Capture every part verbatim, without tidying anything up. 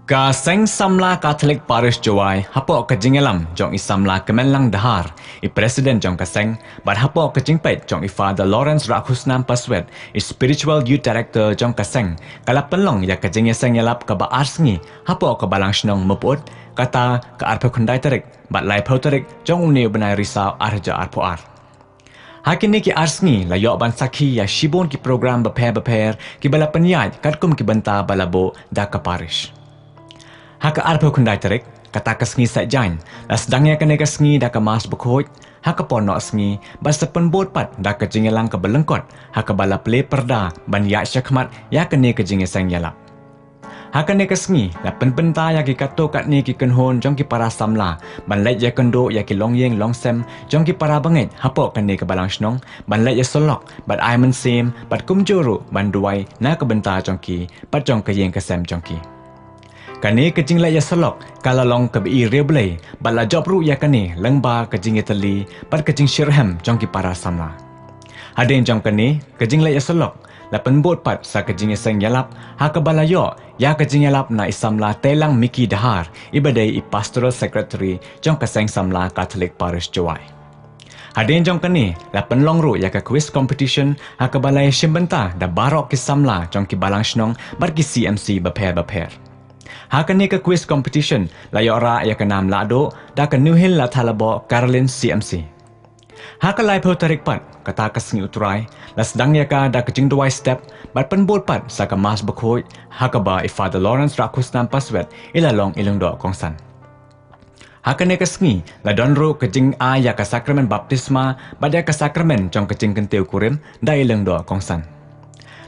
Ka Seng Samla Katholik Parish Jowai, hapoh ka jingïalam jong i Samla Kmenlang Dhar, i President jong ka seng, bad hapoh ka jingpeit jong i Father Lawrence Rakhusnam Paswet, i Spiritual Youth Director jong ka seng, ka la pynlong ïa ka jingïaseng ïalap kaba ar sngi hapoh ka Balang Shnong Mawpud, kata ka arphew khyndai tarik bad laiphew tarik jong une u bnai Risaw ar hajar arphew ar. Ha kine ki ar sngi la ïoh ban sakhi ïa shibun ki program bapher bapher kiba la pynïaid katkum ki bynta ba la buh da ka parish. Ha ka arphew khyndai tarik, kata ka sngi Saitjaiñ, la sdang ïa kane ka sngi da ka Mass Bakhuid, ha ka por noh sngi, bad sa pynbud pat da ka jingïalang kaba lyngkot, ha kaba la plie pyrda ban ïaid shakhmat ïa kane ka jingïaseng ïalap. Ha kane ka sngi, la pynbynta ïa ki katto katne ki kynhun jong ki para samla, ban leit ïakynduh ïa ki longïing longsem jong ki para bangeit hapoh kane ka Balang Shnong, ban leit ïasyllok bad ai mynsiem bad kumjuh ruh ban duwai na ka bynta jong ki bad jong ka ïing ka sem jong ki. Kane ka jingleit ïasyllok ka la long kaba i riewblei bad la jop ruh ïa kane lyngba ka jingïatylli bad ka jingshitrhem jong ki para samla. Hadien jong kane ka jingleit ïasyllok, la pynbud pat sa ka jingïaseng ïalap, ha kaba la ïoh ïa ka jingïalap na i Samla Teilang Miki Dhar, iba dei i Pastoral Secretary jong ka Seng Samla Katholik Parish Jowai. Hadien jong kane, la pynlong ruh ïa ka quiz competition, ha kaba la ïashim bynta da baroh ki samla jong ki Balang Shnong bad ki C M C bapher bapher. Ha kane ka quiz competition, la ïoh rah ïa ka nam lahduh da ka Newhill Lathalabo Caroline C M C. Ha ka laiphew tarik pat, kata ka sngi U Trai, la sdang ïa ka da ka jingduwai step, bad pynbud pat sa ka Mass Bakhuid, ha kaba i Father Lawrence Rakhusnam Paswet, i la long i lyngdoh kongsan. Ha kane ka sngi, la don ruh ka jingai ïa ka sakramen baptisma, bad ïa ka sakramen jong ka jingkyntiew kurim, da i lyngdoh kongsan.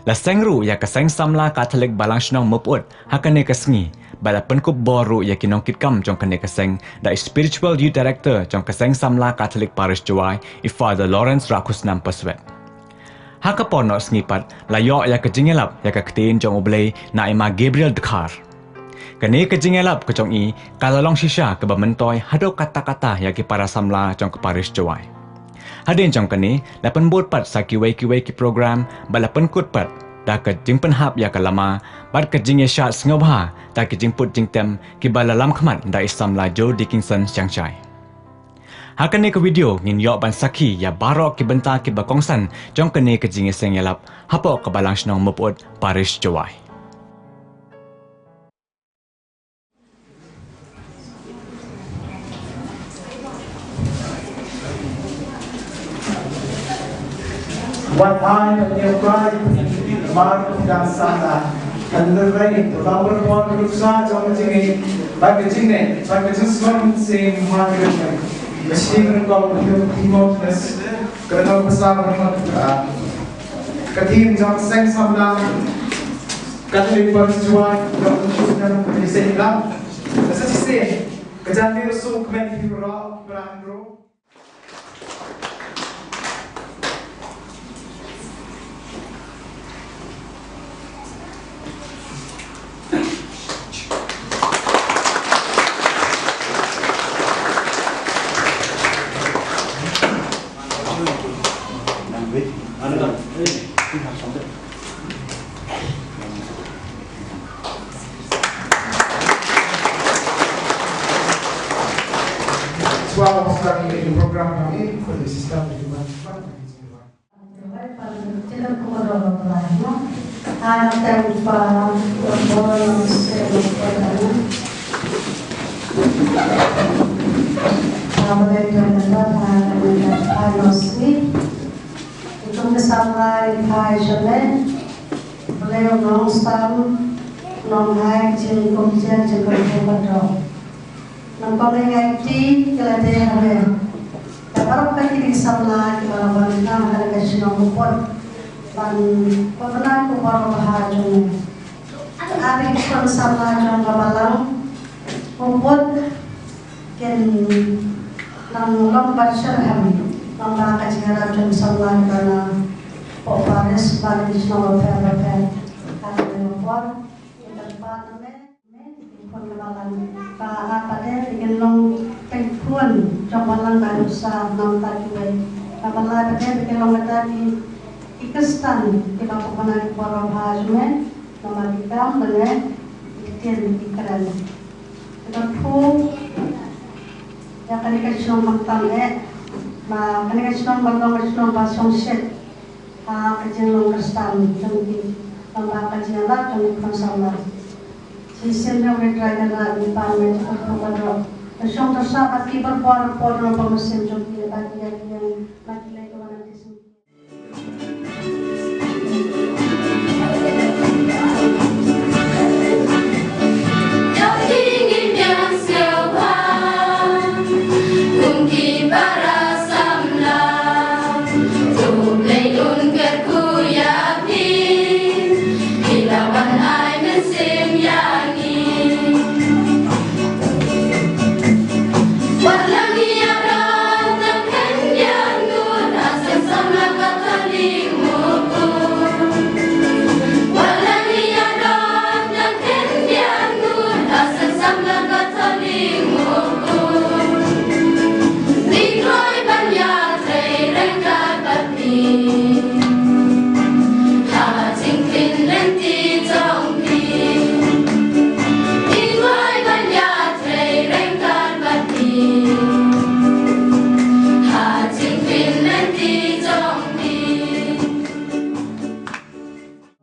La seng ruh ïa ka Seng Samla Katholik Balang Shnong Mawpud, ha kane ka sngi, bad la pynkup bor ruh ïa ki nongkitkam jong kane ka seng, da i Spiritual Youth Director jong ka Seng Samla Katholik Parish Jowai, i Father Lawrence Rakhusnam Paswet. Ha ka por noh sngi pat, la ïoh ïa ka jingïalap ïa ka ktien jong U Blei na i Ma Gabriel Dkhar. Kane ka jingïalap ka jong i, ka la long shisha kaba myntoi haduh katta katta ïa ki para samla jong ka parish Jowai. Hadien jong kane, la pynbud pat sa kiwei kiwei ki program, bad la pynkut pat da ka jingpynhap ïa ka lama, bad ka jingïashad sngewbha da ki jingput jingtem kiba la lam khmat da i Samla Joe Dickinson Shangshai. Ha kane ka video ngin ïoh ban sakhi ïa baroh ki bynta kiba kongsan jong kane ka jingïaseng ïalap hapoh ka Balang Shnong Mawpud, Parish Jowai. Wat ai ba niam kai mar ka sa na kan le rei to ba ber pon ruksa jong ka jingim ba ka jingne ba ka jingsngewsih ma ka jingim. Ka Stephen Kong Timotheus ka dang ba sa ba ka team jong Seng Samla Katholik Parish Jowai ka Seng Samla ka sa shisien. Ka jan ni rusu kmen hi ro pran ro. Kum ka samla i phai sha me, Blei u nongsam, nonghai jingkyrkhu jingkyrkhu baroh. Nangta ngi ngai ti ki la dei ha me. Ka baroh ka ki dei samla ki ba la wan ha ka shnong Mawpud ban pynbna ka bor bha jong me. Ari ki khun samla jong ka balang Mawpud. Kin nang long ban sher hem nang ba ka jingïarap jong samla ka na pok paris ba ka jingïarap ba pher ba pher ka na nang por kin ban pa na me me kin pon ka balang ba a pa de kin long peng pon jong balang ba sa nang ta ki wei ba balang ba de kin long ta ki ki kristan ki ba ko bana ki por ba ha jume nang ba ki kam ba ne Tin, ki kren. Kyrkhu ïa kane ka shnong khamtam eh, ba kane ka shnong ba long ka shnong ba shongshit ha ka jinglong Khristan jong ki, ba ka jingïalap jong ki khun samla. Shisien ruh U Trai Kynrad un pan ïa ki kyrkhu baroh. Ka shong ka sah bad ki baroh baroh ba mynsiem jong ki, bad ïa ki ïa, bad ki lei ki wan ki sngewthuh.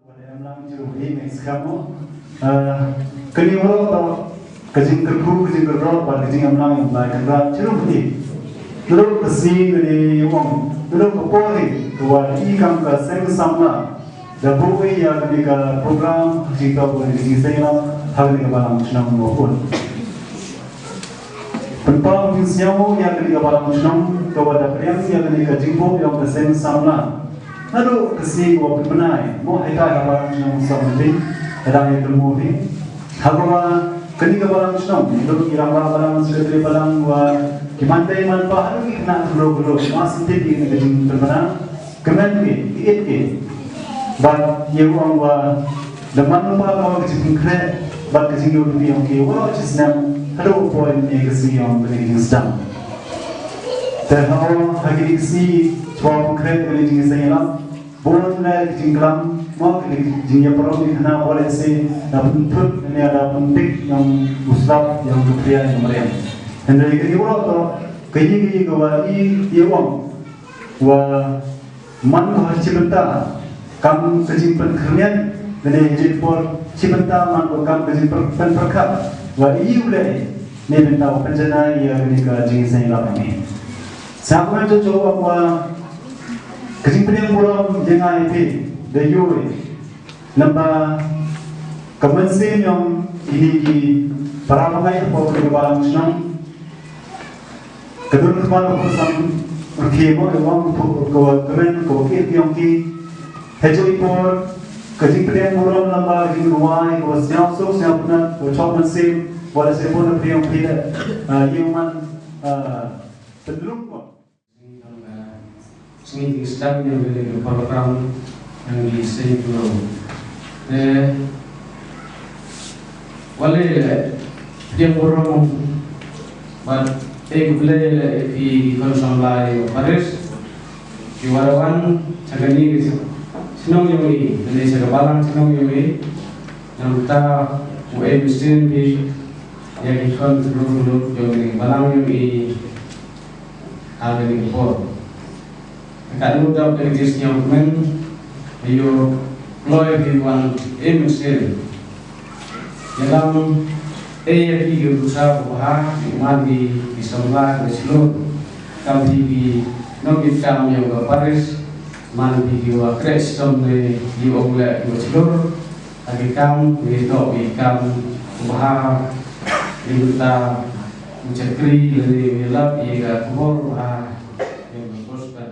Wat em lang ju hi ngai skam mo. Eh, kani waroh to ka jingkyrkhu, ka jingkyrkhu, bad ka jingem lang ïa u Blei Kynrad chirup hi. Naduh ka sngi kani ïa u ong, naduh ka por hi ka wa i kam ka seng samla da buh ïa kani ka program, ha ka jingtop kani ka jingseng ïalam ha kani ka balang shnong Mawpud. Pynpaw jingsngew ïa kane ka balang shnong, ka wa da pdiang ïa kane ka jingbuh ïa ka seng samla. Naduh ka sngi wa pynbna mo, haitai ha balang shnong Sohmynting, ka dang ïa kynmaw hi. Ha kaba kane ka balang shnong, naduh ki rangbah balang, secretary balang, wa ki man dei man ba, haduh ki khynnah khyndew khyndew, ma sngewthuh ïa kane ka jingpynbna. Kmen ki, ki it ki. Bad ïa u ong wa da man ba ka jingpynkhreh bad ka jingïohi ïong ki waroh shi snem haduh u poi ïa ka sngi ïong kane ka jingsdang. Te ha u ha kine ki sngi chwa pynkhreh kane ka jingsdang ïalam, bun leh ka jingklam mo, kane ka jingïaparom ïa kane ka lehse da pynthut ne da pynthik ïong u slap ïong u khria ïong mariang. Hynrei kane waroh to ka ïing ka ïing ka wa i ïa u ong wa man ko ha shi bynta kam ka jingpynkhyrniang, lane ha shi por shi bynta man ko kam ka jingpynpyrkhat wa i u leh ne bynta u pynjanai ïa kane ka jingseng ïalam ne. Sa kumne to to wa ka jingpynïeng burom ïa nga ïa phi da ïohi. Naba ka mynsiem ïong kine ki para bangeit hapoh kane ka balang shnong ka don kmar ka phew san rkhie mo, ka wan ka phew, ka wa kmen ka wa kit ïong ki. Hajrong i por ka jingpynïeng burom naba ka jingrwai ka wa sñiaw suk sñiaw pynat ka wa chok mynsiem wa da se pun rkhie ïong ki da, ah, ïong man, ah, pynlong ko. Sngi jingsdang ïa kane ka program ïa ki seng burom. Te wale le ïa burom bad e khublei le ïa ki khun samla ïa ka parish ki wa da wan sha kane ka shnong ïong i, kane sha ka balang shnong ïong i. Nangta u e mynsiem ki ïa ki khun samla ïong i, balang ïong i. Ha kane ka por. Ka nud dap da ka jingsngewkmen, ïa u kloi hi wan e mynsiem. Ïalam e ïa ki ki rusa ba bha, ki man ki ki samla ki shlur. Kam hi ki nongkitkam ïa ka parish, man hi ki wa kreh shitom ne ki ong leh ki wa shlur. Ha ki kam, ki ïa doh ki kam, u bha, ïa mynta, u shakri, lane u ïalap, ïa ka khubor bha, ïa ka prosper.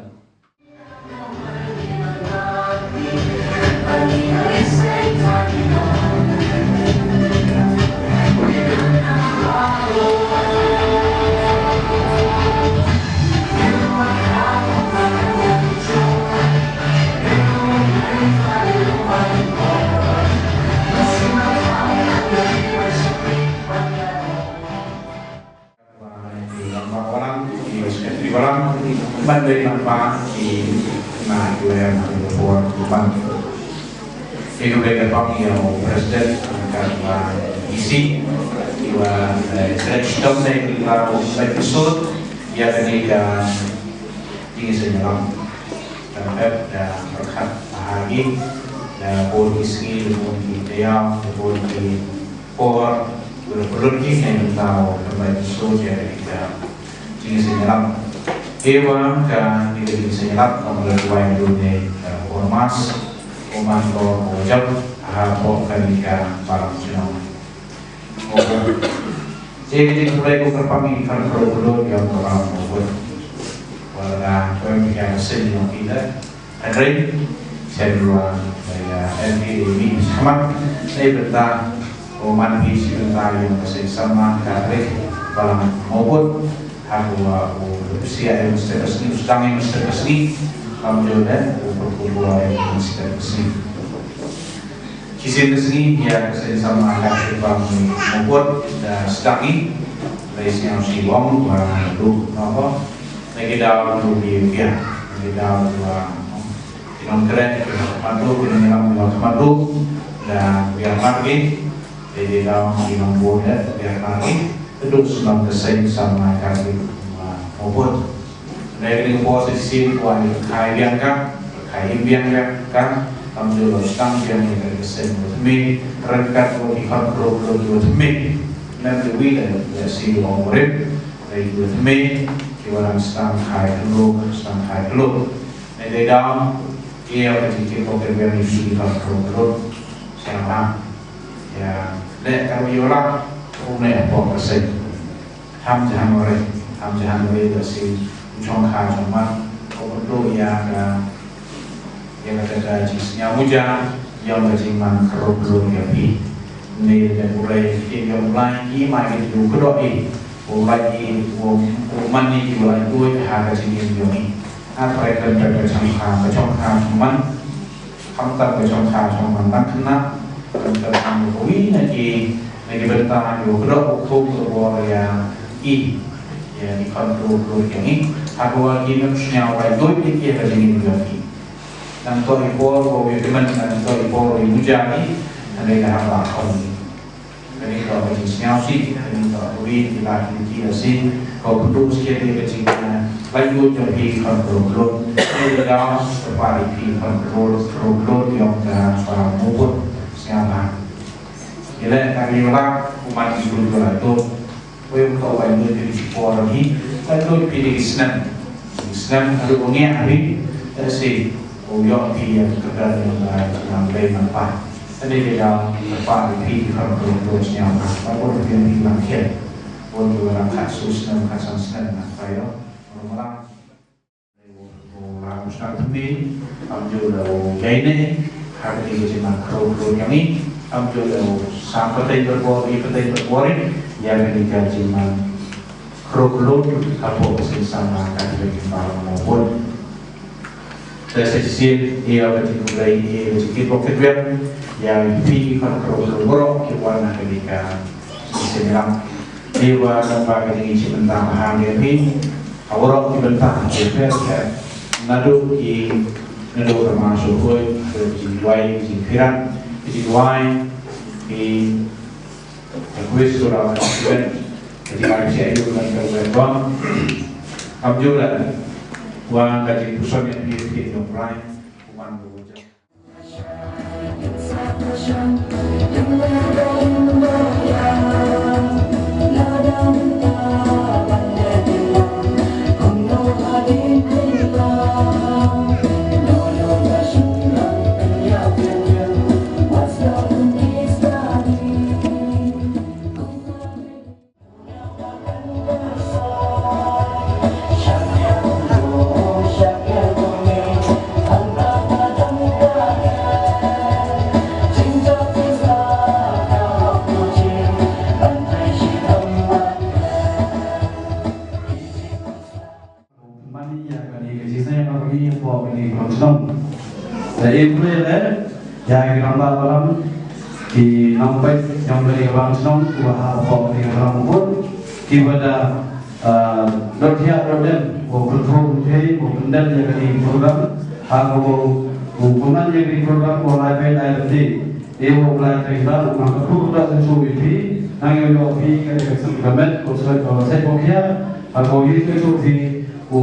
Ïa ka bynta ka pang ïa u president ka wa isi ïa wa eh, sdang sdang dei ki wa u lai kusut ïa kane ka jingïaseng ïalam. Ka pep da pyrkhat ha ki da bun ki sngi da bun ki taïaw da bun ki por da bun ki ne mentau ka lai kusut ïa kane ka jingïaseng ïalam. Te wa ka ni ka jingïaseng ïalam ka mula tuai dun ne ka por mas. Uman ko ko jam ha ko ka ni ka balang chnong. Ko ko. Te ni ko ko ka pang ni kan ko ko do ya ko balang ko. Wala ko yang ya sen yo kita. Adre sen ruang ya en di ni sama. Ni benda ko man ni si benda yang ka sen sama ka re balang mobot. Aku aku siap yang setiap sini, sedang yang setiap sini. Kamu jauh dan aku berkumpul yang setiap sini. Shisien ka sngi ïa ka seng sama ka shipang mubut da sdang i. Lai sñiaw shi wang wa du naba. Lagi daw du bi pia. Lagi daw wa ki nongkreh ki nongkhmat du ki nongïalam ki nongkhmat du da biar margi. Lagi daw ki nongbud da biar margi. Ka duk sñiaw ka seng sama ka shipang mubut. Dei kane ka por sa shisien kwah ïa ka khai biang ka, ka khai im biang ka, kam ju la sdang biang ïa ka seng ba thymmai, ryngkat bad ki khon khynroo khynroo kiba thymmai. Lem da wi da ïa si ong rim, dei kiba thymmai, kiba dang sdang khai khynroo, sdang khai khynroo. Dei dei dang ïa ka jingkit bok kit biang ïa ki khon khynroo khynroo. Sdang dang ïa leh ka wi ïa la, ong ne bok ka seng. Ham jahan ware, ham jahan ware da si u chong kha chong man, ko ko do ïa ka ïa ka ka jingsñiaw muja ïa ka jingman khynroo khynroo ïa phi. Ni da u Blei ki ïa u Blei ki ma ki u kdo i u Blei i u u man ni ki u Blei u ha ka jingim ïa i. Ha prai kan ka chong kha ka chong kha chong man. Khamtam ka chong kha chong man dang khynnah, khamtam ka wi na ki na ki bynta ki u kdok u khum u bor ïa i ïa ki khon khynroo khynroo ïa i. Haba ki nang sñiaw bai doi ïa ki ha ka jingim ïa i. Nang to i por ko wi ki man nang to i por wi muja i. Nang dei ka haba khon i. Kane ka dei ka jingsñiawsih, kane ka dei ka wi ki la ki ki la sih, ka pynduh skhem ïa ka jing, eh, laitluid jong phi ki khon khynroo khynroo. Kane ka dei ka pari phi ki khon khynroo khynroo jong ka para mubut sñiaw bha. Ïa leh ka ri wala, u man ki bun ko la to. Ko ïa ka wai mut phi ki por hi, laitluid phi ki snem. Snem haduh u ngiah hi, ta sih. U ïoh phi ïa ka kyrdan ïa ka nang dei nang pa. Tadi dia dah nang pa di phi di kham tu tu sñiaw ka. Ba bun phi di nang khian. Bun tu nang khat su snem khat san snem nang pa ïoh. Bun malam. U lam sñiaw tu mi. Am ju da u jai ne. Ha ka di ka jingman khro khro yang ni. Am ju da u sam pateng berbor di pateng berbor ni. Ïa ka di ka jingman. Khro khro hapoh ka seng sama ka di ka jingman mo bun. Te sa shisien ïa ka jingkhublei ïa ka jingkitbok kitbok ïa phi ki khon khynroo khynroo baroh ki wan ha kane ka shisien ïalam. Te ïa ba ka jingïashim bynta ha ïa phi ha baroh ki bynta ki pher pher. Naduh ki naduh ka ma shu hui, naduh ki jingduwai, ki jingphirat, ki jingduwai, ki Ka quiz tu la wan event. Ka jingmai phi ayu kan ka wet don. Kam ju la wan ka jingpuson ïa phi phi jong Brian. Kuman ka wajah. Mani ïa kane ka jingïaseng ïa kane ka balang shnong. Te ïa kane le ïa ki nongïalam ki nongpeit jong kane ka balang shnong kiba hapoh kane ka balang bud kiba da, ah, dot ïa dot dem ko control ko pei ko pyndep ïa kane ka program ha ko U pynman ïa kane ka program ko lai peit lai lynti. Te U Blai Trai Kynrad un nang kyrkhu kyrdoh sngewsih ïa phi, nang ïoh ïoh phi ka jingkyrkhu ka met, ko sngewbha ko sngewbha ko khia, ha ko ïeit ka jong phi, u,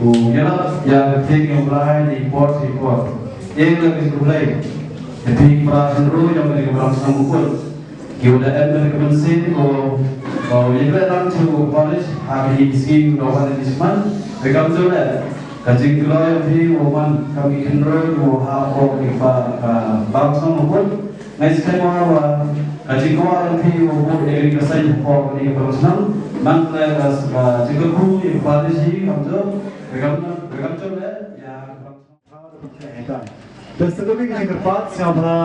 u ïarap ïa ka ktien jong U Blai, ïa i por, ïa i por. Ïa ka jingkhublei. Te phi para shynroo jong kane ka balang shnong Mawkut. Ki wa da em da ka mynsiem ko, ko ïa ka dang chu college ha ki sngi ki da wan ki sman. Te kam ju leh ka jingkloi ïa phi wa man kam ki khynroo ki wa ha ko ki pa, pa, pa shnong ko. Ngai skem wa ka jingkwah ïa phi wa bud ïa ka seng ko ni ka shnong. Man leh ka, ka jingkyrkhu ïa ka college hi kam ju. Te kam, te kam ju leh ïa ka Te sa kawei ka jingkyrpad sngewbha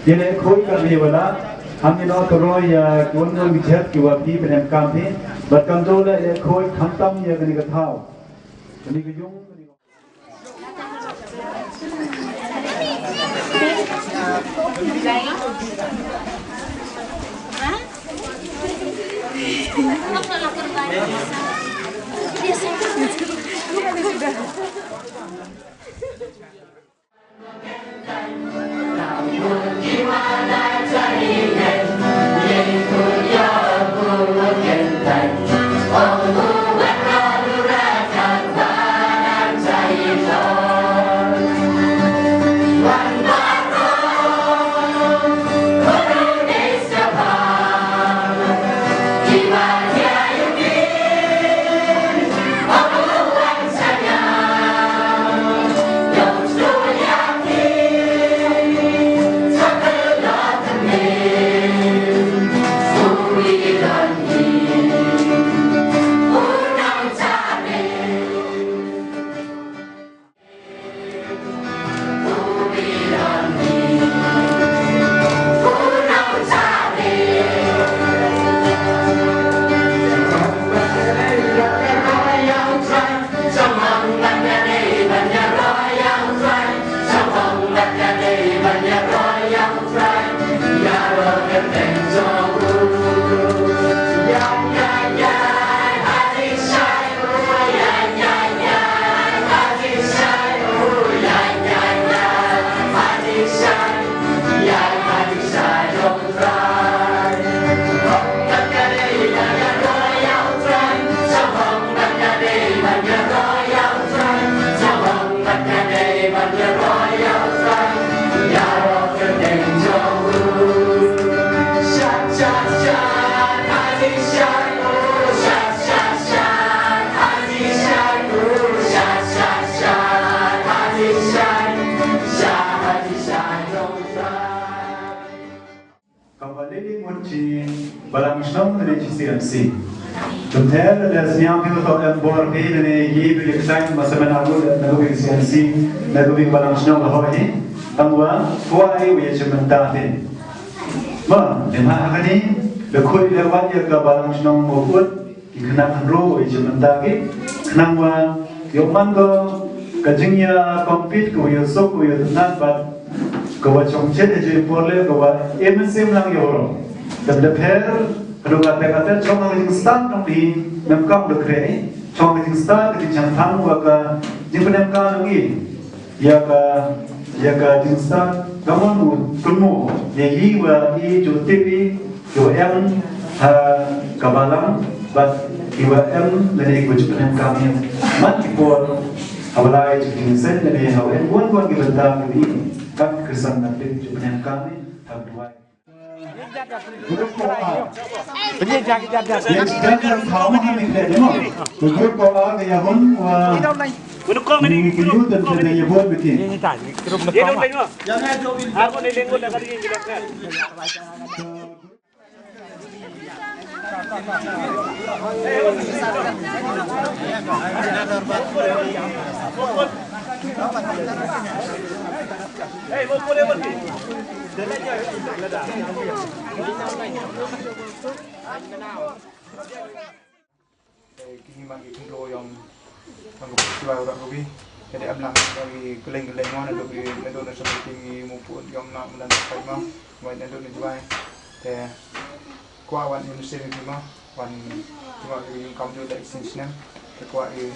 ïaleh khuid kane ka lad, ham ïa noh ka roi ïa ki wan ki jhep ki wa phi pynïaid kam phi, bad kam dei leh ïaleh khuid khamtam ïa kane ka thaw. Kane ka yung, kane ka Kaba lei lei ngut shi balang shnong lane shi C M C. Kumta lada sniang phi ba em bor phi lane ïa phi leh khlaiñ ba sa men arngut na kawei C M C, na kawei balang shnong la hoi hi. Tangwa kwah ïa u ïa shim bynta phi. Ba lem ha kane da khuid leh wat ïa ka balang shnong Mawkut. Ki khynnah khynroo ïa shim bynta ki khnang wa ïoh man ko ka jingïa compete ka wa ïoh suk ka wa ïoh tnat bad ka wa chong chet ïa jingpyrshah ka wa im mynsiem lang ïa waroh. Te da pher ka dei kata kata chong ka jingstad nong ni mem kam da kre chong ka jingstad ka jingchang thang wa ka jingpynem ka nong i. Ïa ka, ïa ka jingstad, ka mon u, kynmaw, ïa i wa i ju tip i, ki wa em, ha, ka balang, bad ki wa em, lane ki wa ju pynlong kam ïa. Man ki por, ha wa lai ju ki seng, lane ha wa em, wan wan ki bynta ki wi, kat ki san na tip ju pynlong kam ïa, ha duwai. Group ko A. Pynjah jang jang jang. Yang sedang yang sama kami tidak demo. Group ko A ke ya hon wa. Group ko ini. Group ko ini. Ini tadi group ko. Ini dong lagi. Aku ni lengkot dah kali ini. Ki ngi ma ki khyndew ïong. Nang ka pyrshah u rah rubi. Te da em lang ïa ki kylleng kylleng mo naduh ki naduh na sha ki ngi mu put ïong na mlan ka kai mo. Mo naduh na Jwai. Te kwah wan ïa mynsiem ïa ki mo. Wan ki mo ki ïong kam ju da exchange snem. Te kwah ïa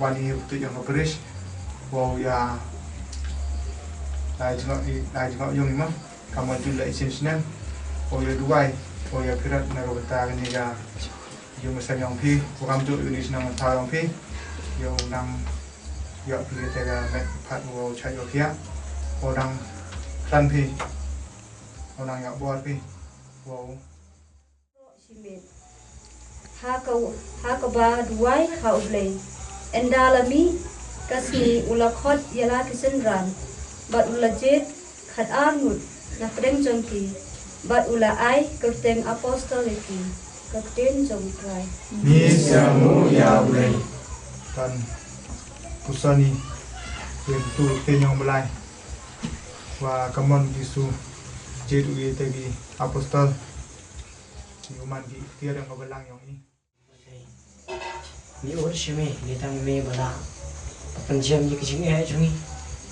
wan ïa u tuid ïong ka parish, wow ïa, lai jngoh i, lai jngoh ïong i ma, ka ma ju la i sien snem, wow ïa duwai, wow ïa phirat na ka bynta kane ka ïong ka sem ïong phi, u kam ju ïa u ni snem ka thaw ïong phi, ïa u nang ïa phi te ka met pat wow chait wow khiah, wow nang khlaiñ phi, wow nang ïa bor phi, wow. Shimet. Ha ka, ha kaba duwai ha U Blei. Ynda la mih ka sngi u la khot ïa la ki synran. Bad u la jied khat ar ngut na pdeng jong ki. Bad u la ai kyrteng apostol ïa ki, ka ktien jong u Trai. Ngi sngewbha ïa u Blei. Kan puson ïa u ktien jong u Blei. Wa kamon Jisu jied u ïa ki apostol. Ïa u man ki ktien jong ka balang jong i. Ngi ud sha me, ngi tang me ba la pynjem ïa ka jingeh jong ngi.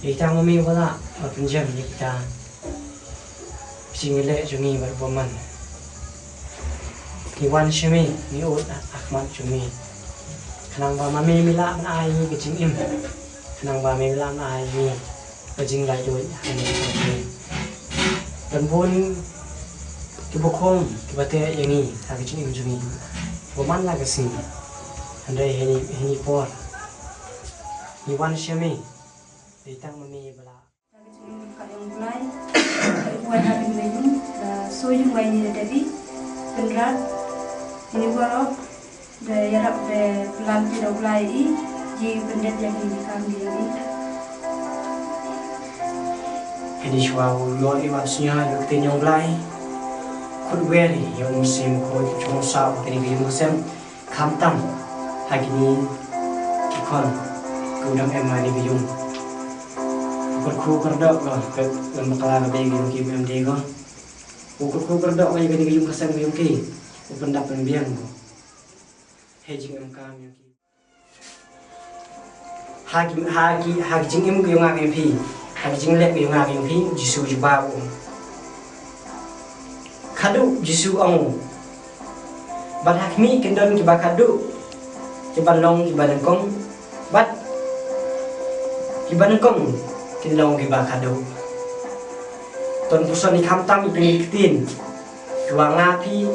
Ngi tang me ba la pynjem ïa kita ka jingïaleh jong ngi bad bymman. Ngi wan sha me, ngi ud ha khmat jong me. Khnang ba ma me me lah ban ai ngi ka jingim. Khnang ba me me lah ban ai ngi ka jinglaitluid ha kane ka pyrthei. Don bun kiba khum kiba teh ïa ngi ha ka jingim jong ngi. Ba man la ka sngi. Hynrei ha kane, ha kane por ngi wan sha me. Dei tang ma me ba la. Ha ka jingim ka jong u Blai. Wan ha kane ka ïing da shu ïeng wai ni da David. Pynrad ni waroh. Da ïarap da plan phi da u Blai i, ji pyndep ïa ki kam ki ïa i. Hynrei shuwa u ïoh i wat sngewbha ïa ka ktien jong u Blai. Khut wer i ïa u Mynsiem Bakhuid jong u sah ha kane ka ïing ka sem. Khamtam ha kine ki khon ki u dang em ha kane ka ïing. U kyrkhu kyrdoh ko, ka bakla ka bei ka ïing ki em dei ko. U kyrkhu kyrdoh ko ïa kane ka ïing ka sem ka ïing ki. U pyndap pynbiang ko. Hei jingim kam ïa ki. Ha ki, ha ki, ha ki jingim ki ïa nga ki ïa phi. Ha ki jingleh ki ïa nga ki ïa phi, Jisu jubab u. Khadduh, Jisu ong u. Bad ha khmih kin don kiba khadduh. Kiba long kiba nyngkong. Bad kiba nyngkong kin long kiba khadduh. Ton puson i khamtam i kine ki ktien. Ki wa nga phi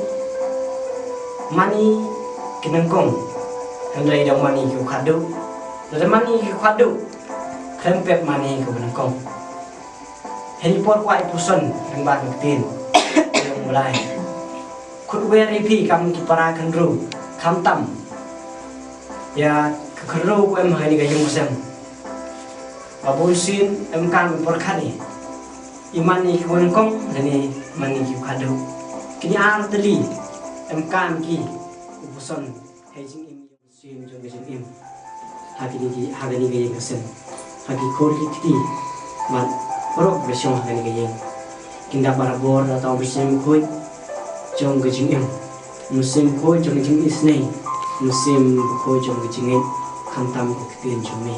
mane ki nyngkong. Hynrei dang mane ki khadduh. Lada mane ki khadduh. Khlem pep mane ki nyngkong. Hynrei por kwah i puson lyngba ki ktien. Ïa u Blai. Khut wer i phi kam ki para khynru. Khamtam. Ïa ka khynru ko em ha kane ka ïing ka sem. Ba bun sien em kam i pyrkhat i. I mane ki nyngkong lane mane ki khadduh. Kine ar tylli em kam ki u puson ha jingim, sien jong ka jingim. Ha kine ki, ha kane ka ïing ka sem. Ha ki khun ki kti. Bad baroh ba shong ha kane ka ïing. Kin da barabor da tang u Mynsiem Bakhuid jong ka jingim. Mynsiem Bakhuid jong ka jingisynei. Mynsiem Bakhuid jong ka jingngeit. Khamtam ka ktien jong me.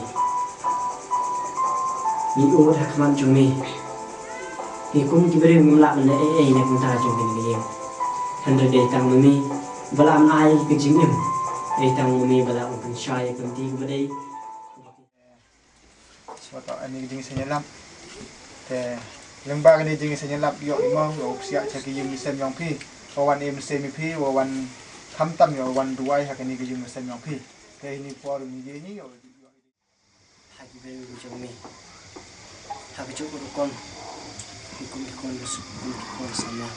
Ngi ud ha khmat jong me. Ngi kum ki briew ngim lah ban leh ei ei na ka bynta jong kane ka ïing. Hynrei dei tang ma me ba la ai ka jingim. Dei tang ma me ba la pynshai ïa ka lynti kaba dei. Sngewbha ïa kane ka jingïaseng ïalap. Te lyngba kane ka jingïaseng ïalap ïoh i mo, ïoh psiah sha ki ïing ki sem jong phi. Wa wan im sem ïa phi, wa wan khamtam ïoh wan duwai ha kane ka jingïaseng jong phi. Te hini por ngi ïa ni ïoh. Ha ki briew jong me. Ha ka juk rukom. Ki kum ki khun, ki kum ki khun samla.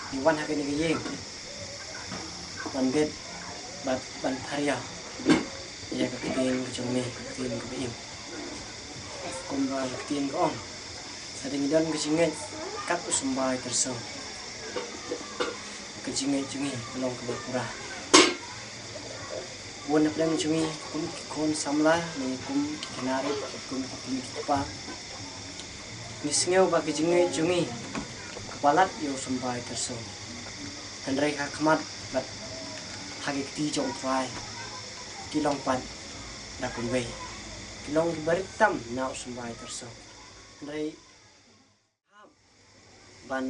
Ngi wan ha kane ka ïing. Ban bit, ban, ban pharia. Ïa ka ktien ka jong me, ka ktien kaba im. Kumba ka ktien ka ong. Lada ngi don ka jingngeit, kat u symbai tyrso. Ka jingngeit jong ngi, ka long kaba pura. Bun na pdeng jong ngi, kum ki khun samla, ne kum ki khynnah rit, kum ki kmie ki kpa. Ngi sngew ba ka jingngeit jong ngi, ka palat ïa u symbai tyrso. Hynrei ha khmat, bad ha ki kti jong u Trai. Ki long pat, da kumwei. Ki long kiba rit tam, na u symbai tyrso. Hynrei, ban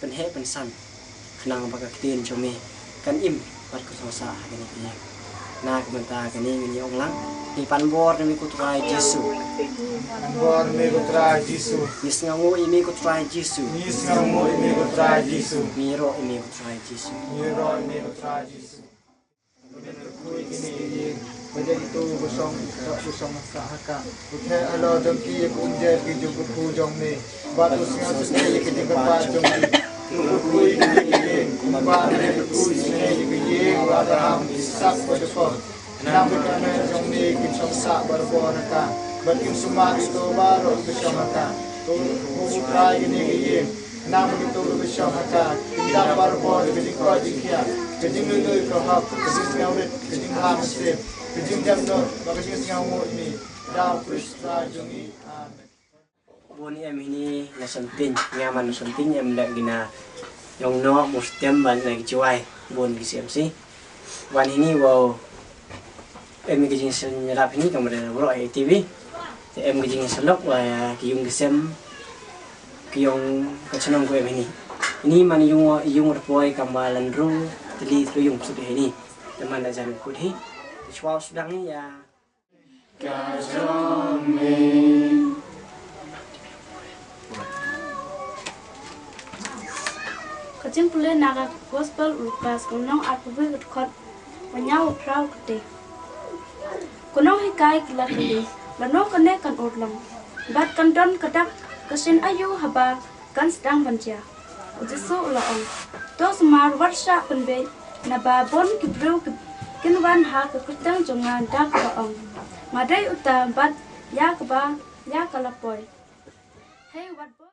pynheh pynsan khnang ba ka ktien jong me kan im bad ka sngewsah ha kane ka ïing. Na ka bynta kane ngi ong lang, ngi pan bor ïa me ko Trai Jisu. Pan bor ïa me ko Trai Jisu. Ngi sngewnguh ïa me ko Trai Jisu. Ngi sngewnguh ïa me ko Trai Jisu. Ngi ïaroh ïa me ko Trai Jisu. Ngi ïaroh ïa me ko Trai Jisu. Ba dei uto u shong, u shong sah ha ka. U theh halor jong ki ïa ka umjer ki jingkyrkhu jong me. Bad u sngewsynei ïa ka jingkyrpad jong ki. Kyrkhu ïa kane ka ïing kumba me kyrkhu sngewsynei ïa ka ïing u Abraham, Isaak bad Jakob. Khnang ba ki kmie jong me kin shong sah barabor ha ka. Bad kin sumar ïa uto baroh ki shong ha ka. To kyrkhu Trai ïa kane ka ïing. Namar kito kiba shong ha ka, kin dap barabor da ka jingkoit jingkhiah, ka jinglui lui ka hok, ka jingsngewrit, ka jingbha mynsiem, ka jingdem nud bad ka jingsngewnguh ïa me. Da U Khrist U Trai jong ngi. Amen. Bun em hini na Somtieng, nga man na Somtieng, em da ki na Ïongnoh, Mustem bad na ki Jowai, bun ki C M C. Wan hini, wow, em ki jingsngewsih hini, kam da baroh A T V. Te em ki jingsngewsih wa ki ïung ki sem, ki ïong ka chnong ko em hini. Hini man ïung, ïung Rpoi, kam ba lan ru tylli tlu ïung sut hini. Te man da jan kut hi. Te chwa sdang hi ïa ka jong me. Ka jingpule na ka Gospel u Lukas, ka lynnong arphew wei, ka dkhot ba hynñiew haduh phra kata. Ka nonghikai ki la kylli, lano kane kan urlong, bad kan don ka dak ka sien aïu haba kan sdang ban jia? U Jisu u la ong, to sumar, wat shah pynbeit, naba bun ki briew ki, kin wan ha ka kyrteng jong nga da kaba ong, nga dei uta, bad ïa kaba, ïa ka la poi. Hei wat bun.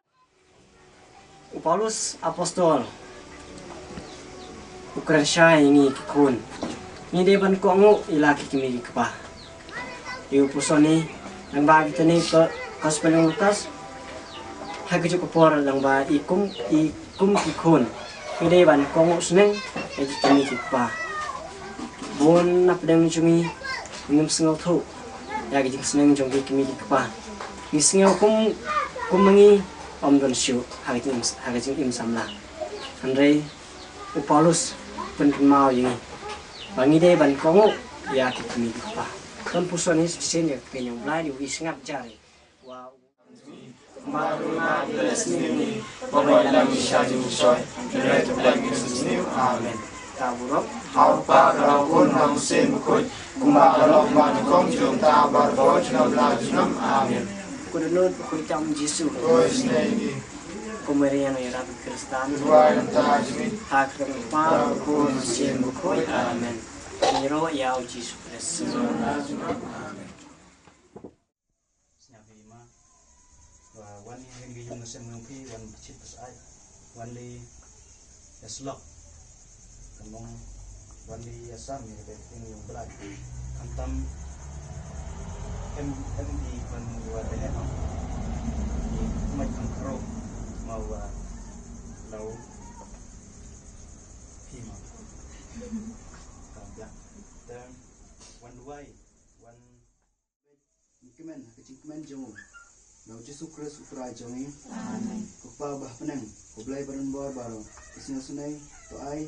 U Paulus apostol u kren shai ïa ngi ki khun. Ngi dei ban kohnguh ïa la ki kmie ki kpa. Ïa u puson ni, lyngba kita ni ka Gospel jong u Lukas. Ha kajuh ka por lyngba i kum, i kum ki khun, ngi dei ban kohnguh sneng ïa ki kmie ki kpa. Bun na pdeng jong ngi ngim sngewthuh ïa ka jingsneng jong ki kmie ki kpa. Ngi sngew kum, kum ma ngi ym don shuh ha ka jing, ha ka jingim samla. Hynrei u Paulus pynkynmaw ïa ngi ba ngi dei ban kohnguh ïa ki kmie ki kpa. Kan puson ni shisien ïa ka kynjong Blai ni u i sngap jari. Wa u ma u ma bless ni ni. Ba bai lang ni sha jingshoi. Ni rai tu bless ni ni. Amen. Ta burom. Hau pa ka rau kun hau sen bukut. Kumba ka long ma ni kong jum ta bar boj na bla jum. Amen. Ku da nud ku tam Jisu. Oi, snei ni. Ku merian ïa rap Kristan. Ruai ta jimi. Ha kren pa ku sin bukut. Amen. Ni ro ïa u Jisu Kristan. Amen. Sñiaw phi ma. Wa wan hi ring ki yung sem nong phi wan chit pas ai. Wan li ya slok. Kamong wan li ya sam ni ka ting yung blai. Khamtam em, em di wan wa te em. Ni mai kam kro ma wa lau phi ma. Kam ya. Then wan duai wan Ngi kmen ha ka jingkmen jong u, na u Jisu Khrist u Trai jong ngi. Amen. Ko Kpa uba ha bneng, ko Blei ba don bor baroh, ka sngi sngewsynei to ai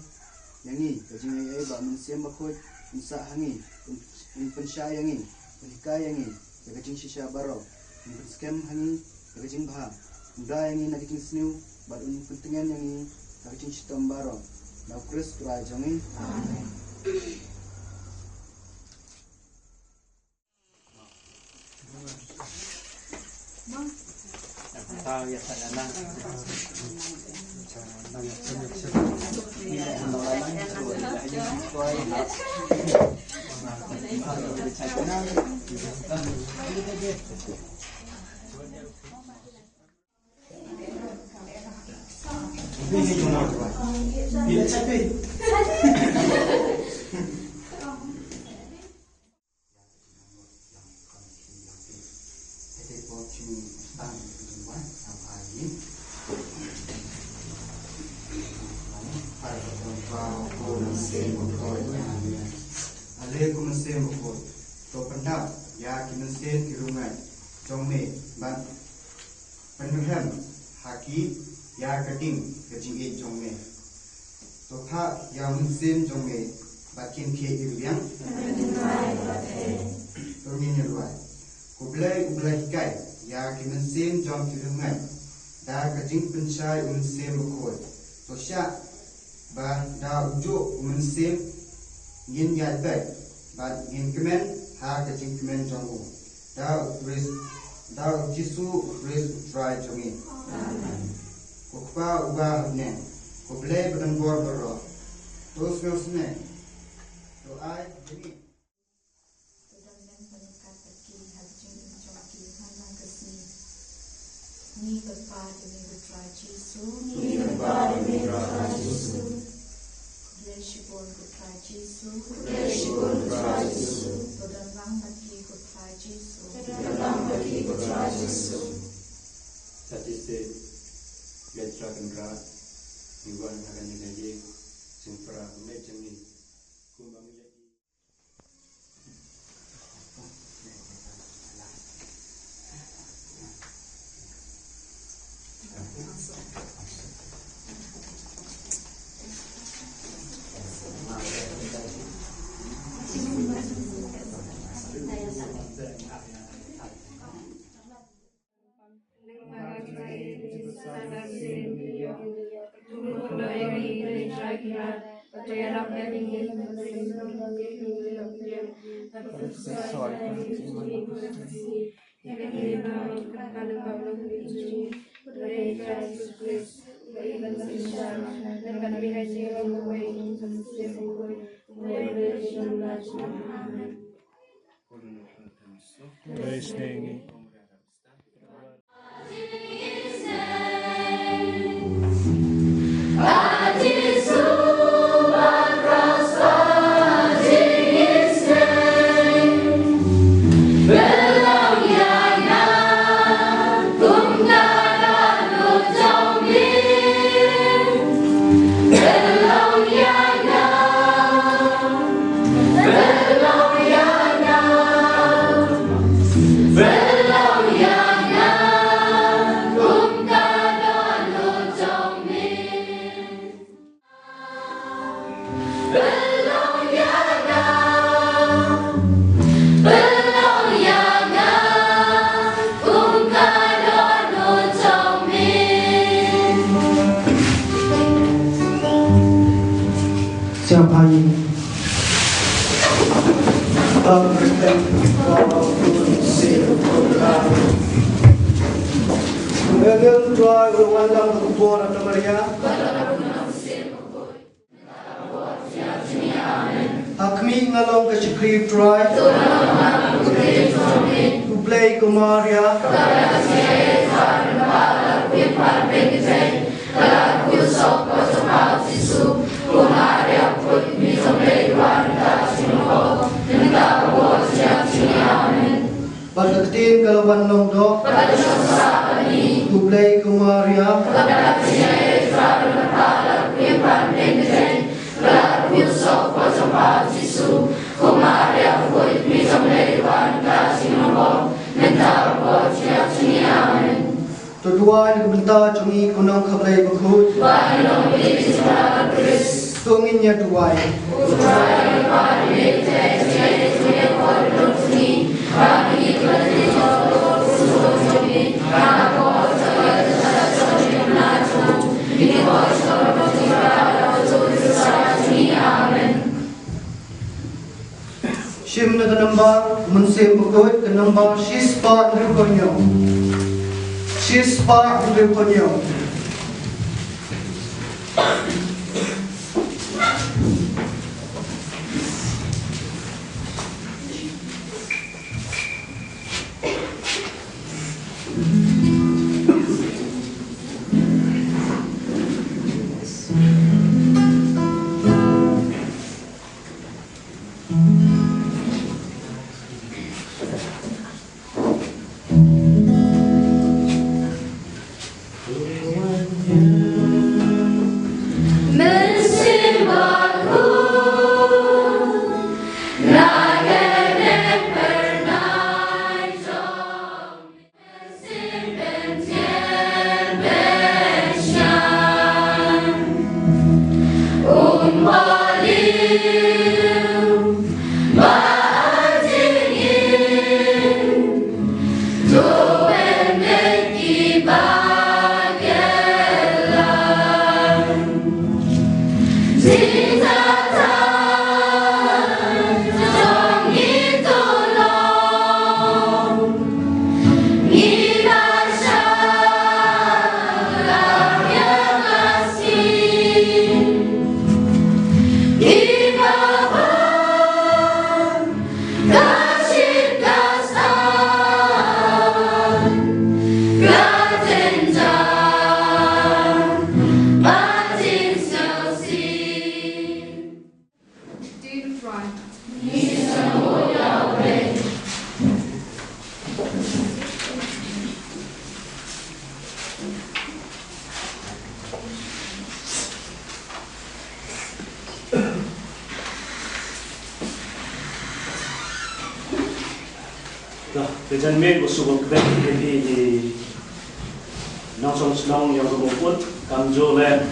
ïa ngi ka jingaiei ba u Mynsiem Bakhuid un sah ha ngi, un, un pynshai ïa ngi, un hikai ïa ngi ïa ka jingshisha baroh, un pynskhem ha ngi ïa ka jingbha, un da ïa ngi na ka jingsniew bad un pyntngen ïa ngi ha ka jingshitom baroh, na u Khrist u Trai jong ngi. Amen. Ale ko Mynsiem Bakhuid, to pyndap ïa ki mynsiem ki riewngeit jong me bad pynrhem ha ki ïa ka ding ka jingïeit jong me. To phah ïa u Mynsiem jong me bad kin khie ïa u liang. To ngin ïa duwai. Ko Blei uba la hikai ïa ki mynsiem jong ki riewngeit da ka jingpynshai u Mynsiem Bakhuid, to shah ba da u juh u Mynsiem ngin ïaid beit bad ngin kmen ha ka jingkmen jong u. Da u Khrist, da u Jisu u Khrist u Trai jong ngi. Amen. Ko Kpa uba ha bneng, ko Blei ba don bor baroh, to sngewsynei to ai ïa ngi. Ngi kyrpad ïa me ko Trai Jisu. Ngi kyrpad ïa me ko Trai Jisu. Khublei shibun ko Trai Jisu. Khublei shibun ko Trai Jisu. To don lang bad ngi ko Trai Jisu. To don lang bad ngi ko Trai Jisu. Sa shisien, Trai Kynrad, ngi wan ha kane ka ïing jingpra met jong ngi. Kumba ngi ïa Praise name. Siapa ini? Angel Trai, u wan lang ka bor ata Maria. Ha khmih nga long ka shakri Trai. U Blei ko Maria. Bad ka ktien ka la wan long doh. U Blei ko Maria. To duwai na ka bynta jong ngi ko nongkha Blei bakhuid. To ngin ïa duwai. Shim na ka nombar Mynsiem Bakhuid, ka nombar shispah hynriewphew hynñiew. Shispah hynriewphew hynñiew. Ka jan miet ba suk ba kren ïa phi ki nongshong shnong ïa u Mawpud, kam ju leh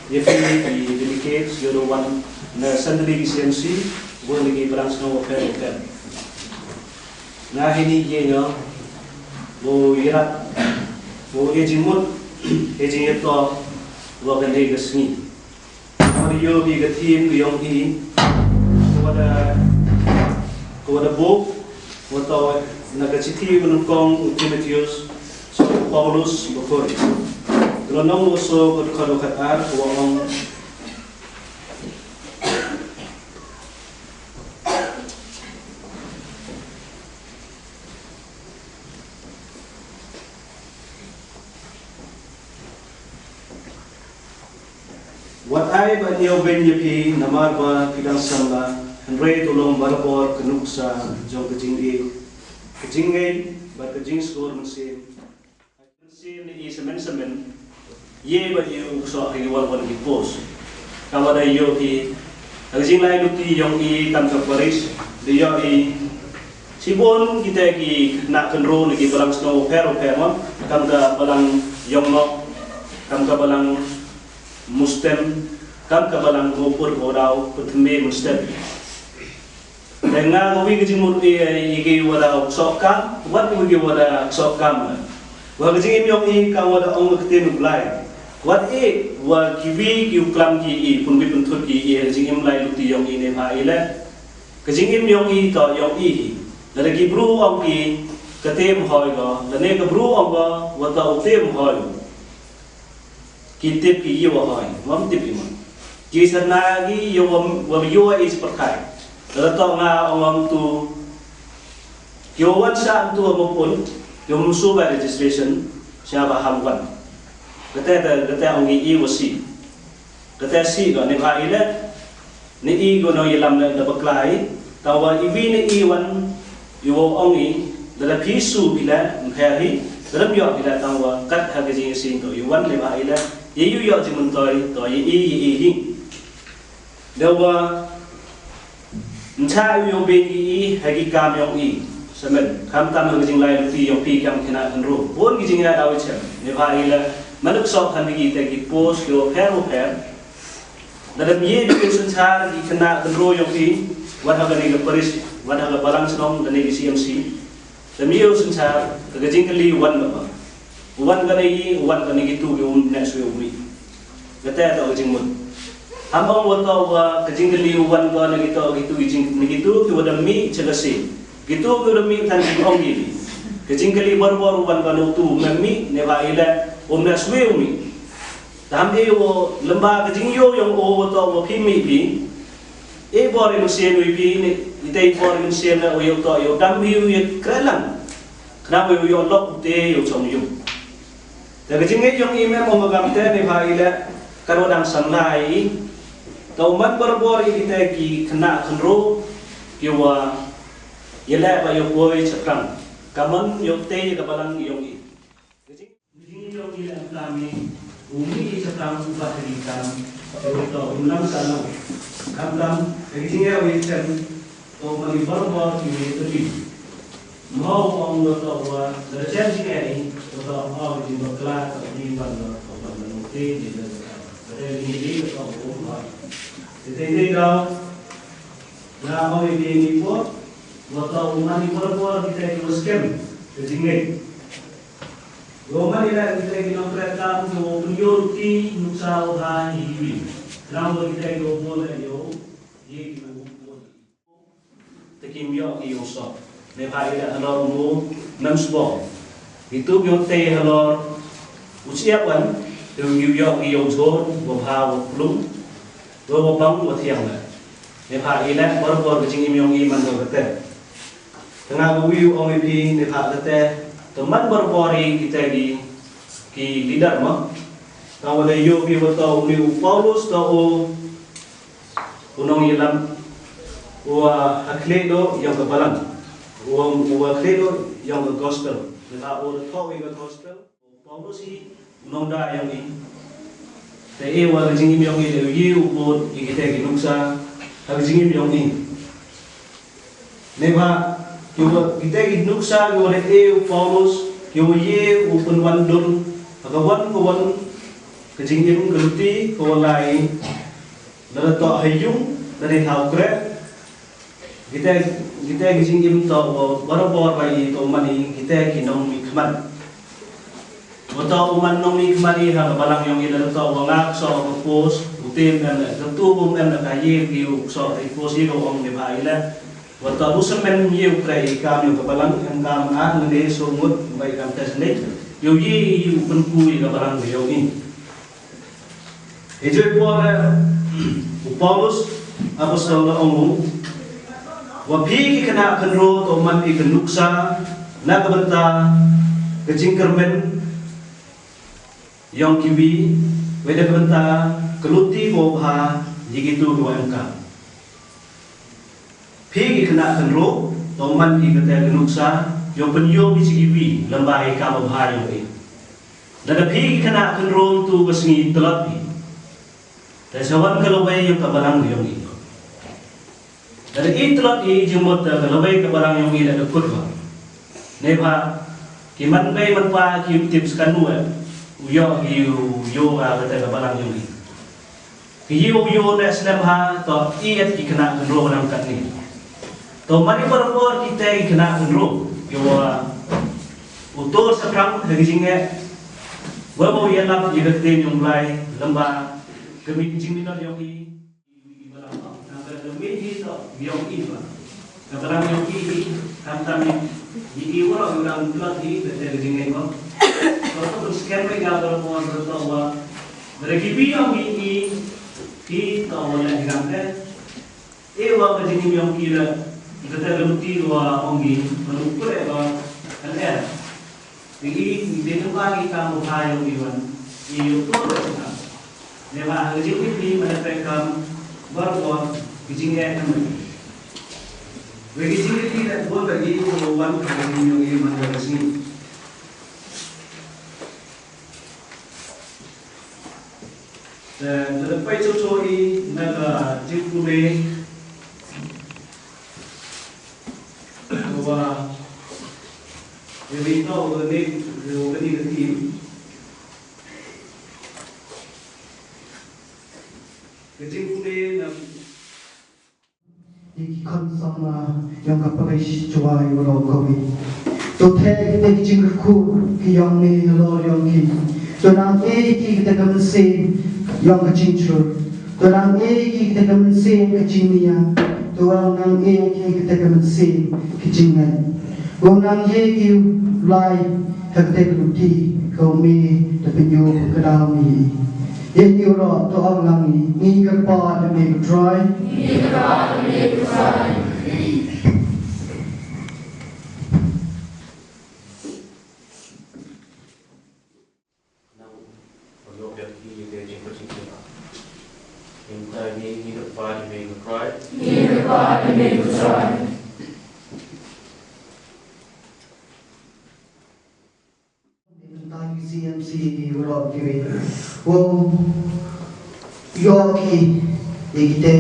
ïa phi ki delegates ïa u wan na Sandri ki C M C, bun ki balang shnong bapher bapher. Nga hi ni ïa nga, u ïarap, u ïa jingmut, ïa jingïatoh, wa kane ka sngi. Ka wa da ïoh ïa ka theme ka ïong i, ka wa da, ka wa da buh, wa toh na ka shithi ba nyngkong u Timotheus, sha u Paulus bakhuid. Ka lynnong ba saw, ka dkhot ba khatar, ka wa ong, Wat ai ba ñiew beiñ ïa phi namar ba phi dang samla, hynrei to long barabor ka nuksa jong ka jingïeit, ka jingngeit bad ka jingsngur mynsiem. Mynsiem ne i semen semen, ïa ba ïa u ksoh ha ki wall wan ki post. Ka wa da ïoh ki, ha ka jinglai luti ïong i kam ka parish, da ïoh i shibun kita ki khynnah khynroo ne ki balang shnong bapher bapher, kam ka balang Ïongnok, kam ka balang Mustem, kam ka balang Mawpud, Mawdaw, Pynthame, Mynstep. Te nga ka wi ka jingmut ïa, ïa ki wa da ksoh kam, wat ïa ki wa da ksoh kam. Wa ka jingim ïong i ka wa da ong ka ktien U Blai. Wat i wa ki wi ki u klam ki i, pynbi pynthut ki i, ka jingim lai luti ïong i ne bha i leh. Ka jingim ïong i to ïong i hi. Lada ki bru ong ki ka te mhoi ko, lane ka bru ong ko, wa to u te mhoi. Ki tip ki ïa wa hoi, ngam tip i mon. Ki sana ki ïa wa, wa ïa wa i spyrthai. Lada to nga ong ngam tu. Ki wa wan sa tu wa pun, ki wa musu ba registration, sha ba ham wan. Kata, kata ong i wa si. Kata si ko, ne bha i leh, ne i ko nongïalam leh, da bakla i, tang wa i wi ne i wan, i wa ong i, da la phi su phi leh, mpher hi, da la ym ïoh phi leh, tang wa kat ha ka jingshisha to, i wan ne bha i leh, ïa i ïoh jingmyntoi, to ïa i, ïa i hi. Da wa, Ncha u ïong beiñ i ha ki kam ïong i. Semen, khamtam ha ki jinglai luti ïong phi kam khynnah khynroo. Bun ki jingïada u chem. Ne bha i leh, man u ksoh khan ki te ki post ki wa pher wa pher. Da dam ye ki synshar ki khynnah khynroo ïong phi. Wat ha kane ka parish, wat ha ka balang shnong, kane ki C M C. Te mi u synshar, ka jingkylli wan ka ba. Wan kane i, wan kane kitu ki um ne sui um i. Kata ka jingmut. Ham ong wa to wa ka jingkylli wan kane kitu kitu ki jing, ne kitu ki wa da mi cha ka si. Kitu ki wa da mi than ki ong ki. Ka jingkylli barabor wan kane tu me mi ne bha i leh um ne sui um i. Tam e wo lamba ka jingyo ïong o wa to wa phi mi phi. E bor i mynsiem wi phi ne, i te i bor i mynsiem ne o ïong to ïong dam hi u ïa krelang. Khnang wi u ïong lok u te ïong chong ïong. Te ka jingngeit ïong i me mo magam te ne bha i leh, ka ro dang san lai i. Ka u man bor bor i te ki khynnah khynroo, ki wa ïa leh ba ïong poi chakrang. Ka man ïong te ïa ka balang ïong i. Ka jing Jing ïong i leh khamtam i, u mih i chakrang u bat ha ki kam, u to u nang sa nang. Khamtam, ka jing ïa u i chem, to man i barabor i u i tepi. Mho u ong u to wa, da chem jing ïa i, u to u ong i jing bakla, to i ban da, to ban da nong te, jing da bakla. Ka te jing i, to u ong ba. Te te te daw, na ong i te ni po, u to u man i barabor, ki te ki wa skhem, ka jing i. Yo man ila kita ki nongtrei kam ko pynïoh ruti nuksa u ha hi hi. Khnang ba kita ki bun la yo ye ki nang bun. Te kim ïoh ki ïoh sop. Ne bha ila halor mo nam sbong. Itu ki te halor u siap wan. Te u ïoh ki ïoh jor wa bha wa plung. Wa wa bang wa thiang la. Ne bha ila bor bor ka jingim ïong i man do ka te. Te nga ka wi u ong i phi ne phah kate, te man bor bor i kita ki, ki leader ma. Tang wa da ïoh phi wa to u ni u Paulus to u, u nongïalam, u, ah, ha khleh do ïong ka balang. U, u ha khleh do ïong ka gospel. Ne phah u da thoh i ka gospel. Paulus hi u nongda ïong i. Te e wa ka jingim ïong i te u yi u bud i kita ki nuksa ha ka jingim ïong i. Ne ba Ki wa, kita ki nuksa ki wa leh u Paulus, ki wa ye u pynwan dur ha ka wan ka wan ka jingim ka luti ka wa lai, lada toh ha ïung lada ha u kreh. Kita, kita ki jingim toh wa barabor ba i toh man i kita ki nongmihkhmat. Wa toh u man nongmihkhmat i ha ka balang yong i, lada toh wa nga ksoh ka post, u te em em, ka tu em em ka ye ki u ksoh i post i ka ong ni ba i la. Wa toh u semen ye u kreh i kam yong ka balang, em kam a ne so ngut ba i kam test ne. Yo ye i u pynku i ka balang yong i. Ejoi por, eh, u Paulus apostol la ong u, wa phi ki khynnah khynroo to man phi ka nuksa na ka bynta ka jingkyrmen yong kiwi, wei da ka bynta ka luti ko bha ïa kitu ki wa em kam. Phi ki khynnah khynroo to man phi kata ka nuksa, ïoh pynïoh phi sha kiwi lem bad i kam babha ïong i. Lada phi ki khynnah khynroo tu ka sngi tlot i, te sa wan ka lawei ïong ka balang ïong i. Lada i tlot i, jingmut ka lawei ka balang ïong i lada kut ba. Neibhah ki man bei man pa kim tip skan u, eh, u ïoh ki u ïoh ka kata ka balang ïong i. Ki ïoh ïoh ne slem ha to i et ki khynnah khynroo nang katni. To mari barabor kita ki khynnah khynroo ki wa utor sakrang ha ki jingeh. Wa ba u ïalap ïa ka ktien yong Blai lem bad ka mi jingminot yong i. Nang ka mi hi to yong i ba. Ka balang yong i hi, khamtam i, i, i wa u dang tlot i, ka te ka jingeh ko. Ko to pun skem mai ka barabor, barabor to wa. Bara ki bi yong i, i, i to wa la hi khamtam. E wa ka jingim yong i la, i ka te ka luti wa ong i, ba lu kure ba, kan er. Ngi, ngi dei ngi ba ngi kam ba phai ïong i wan. Ngi ïoh tu ba ngi kam. Ngi ba ngi jing ngi man pek kam bar wan ngi jing ngi kam. Ngi jing ngi la wan ba ngi wan ka ngi ïong i man ka sngi. Te, te da pei cho cho i na ka jingpule. Wa, ya ri to, wa ni, wa ni ka tim. Ka jingpule na Ïa ki khun samla ïong ka parish Jowai waroh kawei. To theh kita ki jingkyrkhu ki ïong ne halor ïong ki. To nang e ki kita ka mynsiem ïong ka jingjur. To nang e ki kita ka mynsiem ka jingnia. To nang e ki kita ka mynsiem ka jingngeit. Ko nang ïa ki lai ha kata ka luti ka u me da pynïoh ka dau mi. Ïa ngi waroh to ong lang ngi, ngi kyrpad ïa me ko Trai. Ngi kyrpad ïa me ko Trai. Nang ïoh ïa ki ïa ka jingpynshitom. Ngi kyrpad ïa me ko Trai. Ngi kyrpad ïa me ko Trai. Bynta ki C M C waroh kiwei. Wow. Ïoh ki, ïa kita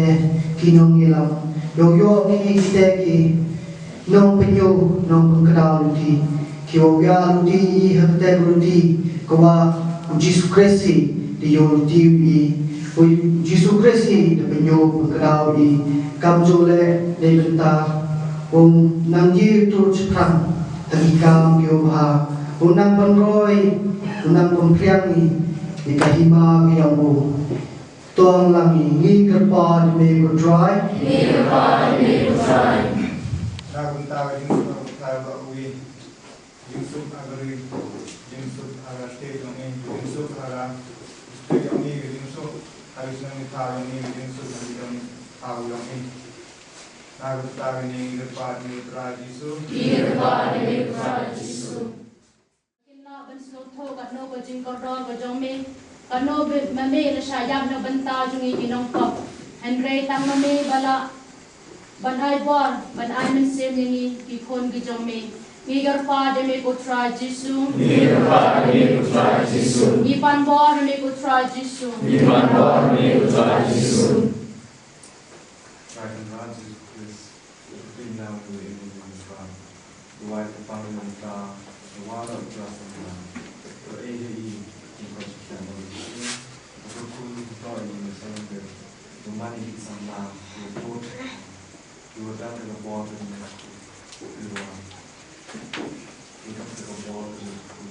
ki nongïalam. Ïoh, ïoh ki, kita ki nongpynïoh, nongpynkdaw luti. Ki wow ïa luti, ïa kata luti, ka wa u Jisu Khrist da ïoh luti ïa. U Jisu Khrist da pynïoh pynkdaw ïa. Kam jole, dei bynta. Um nang ïa tur chaphrang. Tang i kam ïa u bha, u nang pynroi, u nang pynpriang i, i ka hima ka ïong u. To ong lang i, ngi kyrpad ïa me ko Trai. Ngi kyrpad ïa me ko Trai. Na ka bynta ka jingsuk ha ka pyrthai baroh kawei. Jingsuk ha ka ri, jingsuk ha ka state ïong i, jingsuk ha ka district ïong i, jingsuk ha ka shnong i thaw ïong i, jingsuk ha ka jong i thaw ïong i. Na ka bynta kane ngi kyrpad ïa me ko Trai Jisu. Ngi kyrpad ïa me ko Trai Jisu. Kin lah ban sngewthuh katno ka jingkordor ka jong me, katno ba me la shah ïap na bynta jong ngi ki nongpop. Hynrei tang ma me ba lah ban ai bor, ban ai mynsiem ïa ngi ki khun ki jong me. Ngi kyrpad ïa me ko Trai Jisu. Ngi kyrpad ïa me ko Trai Jisu. Ngi pan bor ïa me ko Trai Jisu. Ngi pan bor ïa me ko Trai Jisu. Trai Kynrad Jisu Khrist. Duwai kyrpang ïa u Trai, u Trai samla. To ei ha ïing, ïa ka jingkyrkhu ïa u Jisu. Ka kyrkhu ka ïa u Jisu. Bad man ïa ki samla, ïa u Trai. Ïa u Trai ka bor ka jingkyrkhu. Ïa u Trai ka bor ka jingkyrkhu.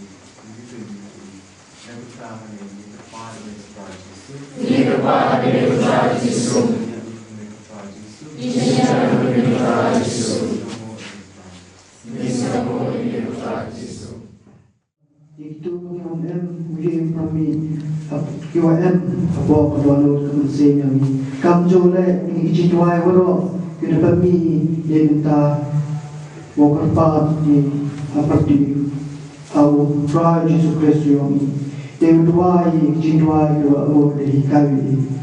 Ïa u Trai. Ngi kyrpad ha ka kyrteng u Trai Jisu. Ngi kyrpad ha ka kyrteng u Trai Jisu. Ngi kyrpad ha ka kyrteng u Trai Jisu. Ngi kyrpad ha ka kyrteng u Trai Jisu. Ngi kyrpad ha ka kyrteng u Trai Jisu. Ïa kito kiba ym em, u ïa u pynmih, hap, kiba ym em hapoh ka dohnud ka mynsiem jong ngi. Kam ju leh ïa ki jingduwai baroh, ki da pynmih ïa ka bynta, u kyrpad ïa, ha pyrthei. Ha u Trai Jisu Khrist jong ngi. Te u duwai, jingduwai u, u, u, u,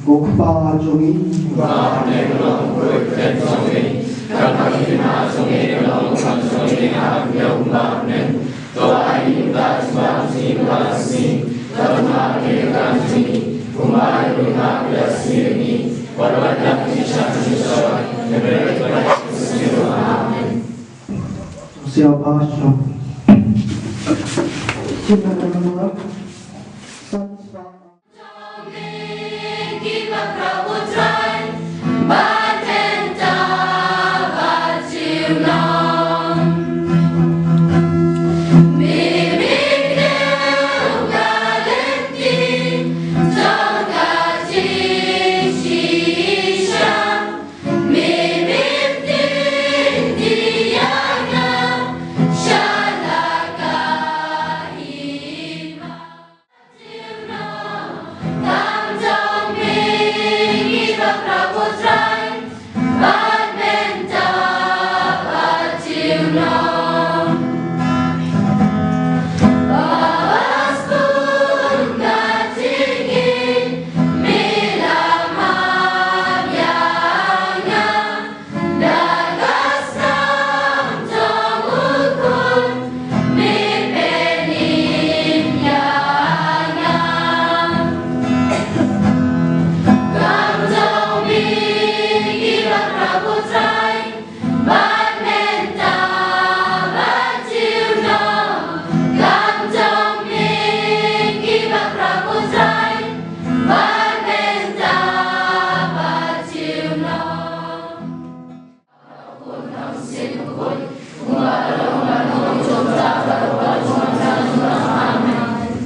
u Kpa jong ngi. Uba ha bneng, ka long ha khuid ka ktien jong ngi. Kan ka khynnah jong ngi, ka long ka kam jong ngi, ha ka bneng, kumba ha bneng. To ai ïa ngi u da ka jingbam jong ngi, ha kane ka sngi. Bad to map ïa ngi ka kam jong ngi, kumba ngi map ïa ki kyrhai jong ngi. Wat la ïa ngi sha ka jingshoi. Amen. Sia ba shalom. Chin na na na.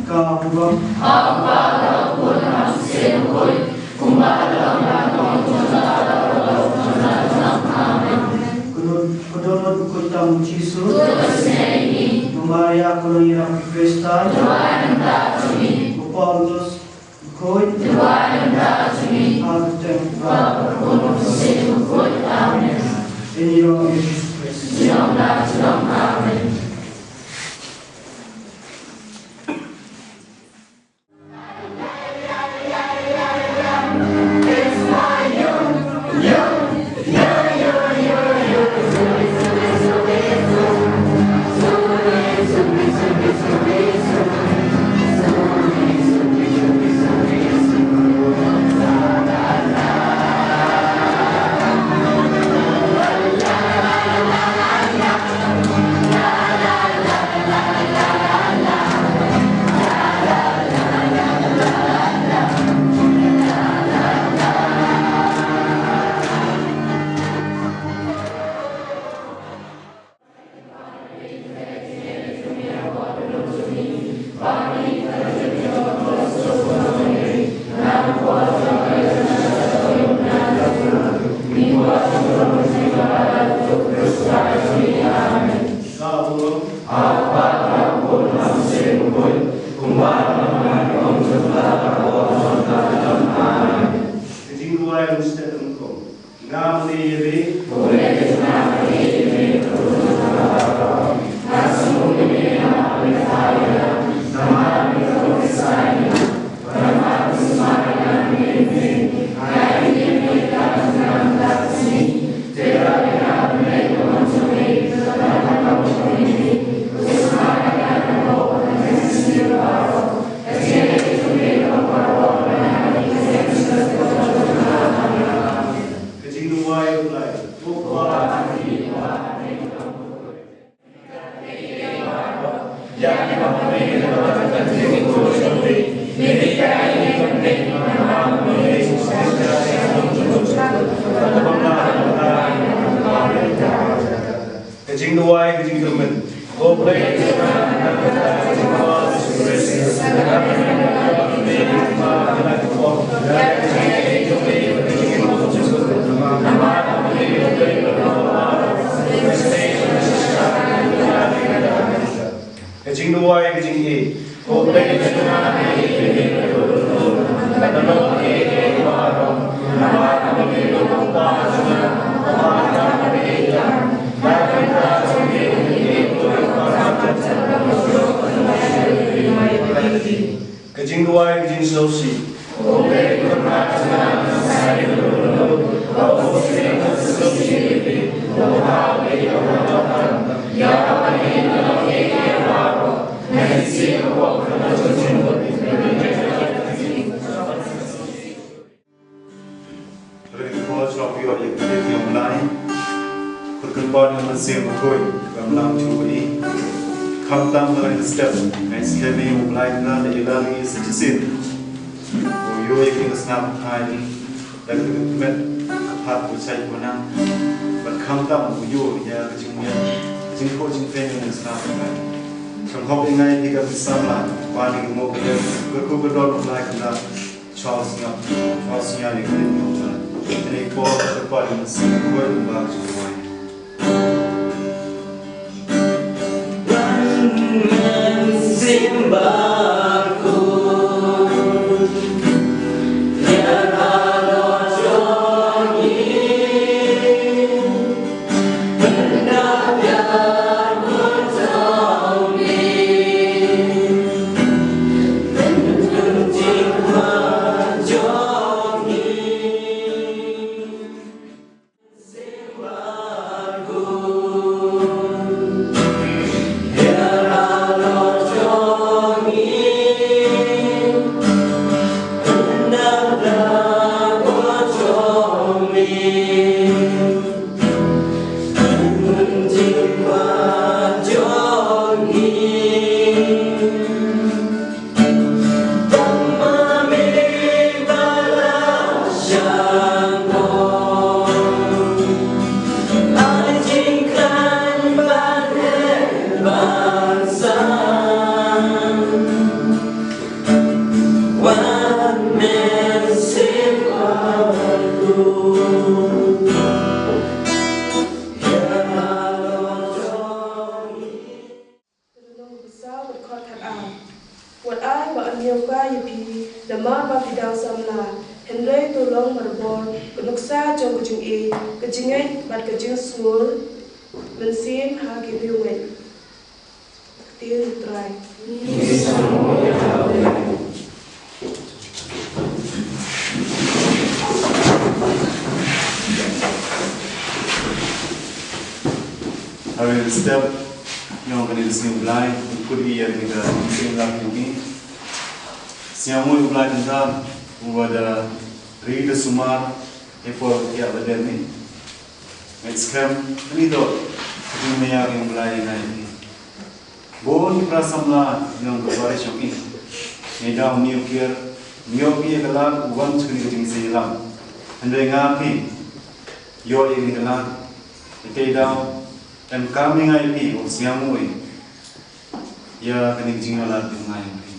Ka hubam. Ka don, ka don u kut tam u Jisu. U Maria ka long ïa ki Khristan. U Paulus. Khuid. Amen. Amen. Ka jingduwai, ka jingkyrmen. Ka jingduwai, ka jingïeit. Ka jingduwai, ka jingsngewsih. Ri ko chok ïoh ïa ka ïing U Blei. Kut kyrpad ïa U Mynsiem Bakhuid ban ym lang jubili. Khamtam ha kane ka step, ngi skhem ïa U Blei Trai da ïa la ngi sa shisien. U ïoh ïa ka snam thai da ka met ka phad u shait u nang. Bad khamtam u ïoh ïa ka jingmut, jingphuh jingpyrkhat ïa ka snam thai. Sngewhok ïa ngi ïa ka samla, ba ngi mo ka dei ka kyrkhu ka don U Blei Trai. Charles Sniap, Charles Sniap ïa ka ïing jong U Blei. Kane ka por ka kyrpad ïa U Mynsiem Bakhuid uba ju duwai. Mynsiem Bakhuid, ïa halor jong ngi. Ka lynnong kaba saw, ka dkhot khatar. Wat ai ba yn ñiewkor ïa phi namar ba phi dang samla, hynrei to long marabor ka nuksa jong ka jingïeit, ka jingngeit bad ka jingsngur mynsiem ha ki riewngeit. Ka ktien U Trai. Hynrei step, ïa kane ka sngi U Blai, u kut ïa kane ka sngi la ki. Sngewmut U Blai Trai, uba da ri da sumar, e por ïa ba den ni. Ngi skhem, ni do, ni me ïa U Blai ngai ni. Bun ki para samla jong ka parish jong ngi. Ngi da u New Year, ngi ïoh ïa ka lad u wan sha kane ka jingïaseng ïalam. Hynrei nga phi, ïoh ïa kane ka lad. Ïa kane daw, em kam ïa nga ïa phi, u sngewmut ïa kane ka jingïalad jong nga ïa phi.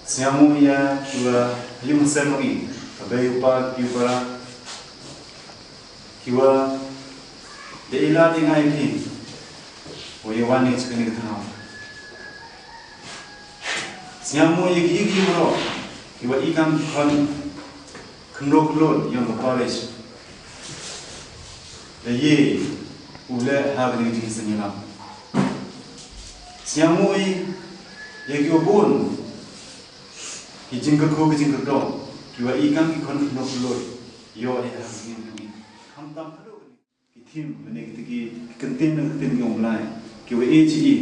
Sngewmut ïa kiwa ha ïing ha sem jong ngi, ka bei u pa, ki para. Kiwa da ïalad ïa nga ïa phi, wa ïa wan ïa sha kane ka thaw. Sngewmut ïa ki, ïa ki baroh, kiwa i kam ki khun khynroo khyllood jong ka parish. Da ïa u leh ha kane ka jingïaseng ïalam. Sngewmut ïa kiwa bun, ki jingkyrkhu ki jingkyrdoh, kiwa i kam ki khun khynroo khyllood, ïoh ïa ha kane ka jingïaseng. Khamtam haduh kane. Ki thim, lane kita ki, ki kyntien, na ka ktien jong U Blai. Kiwa ïeit ïa i,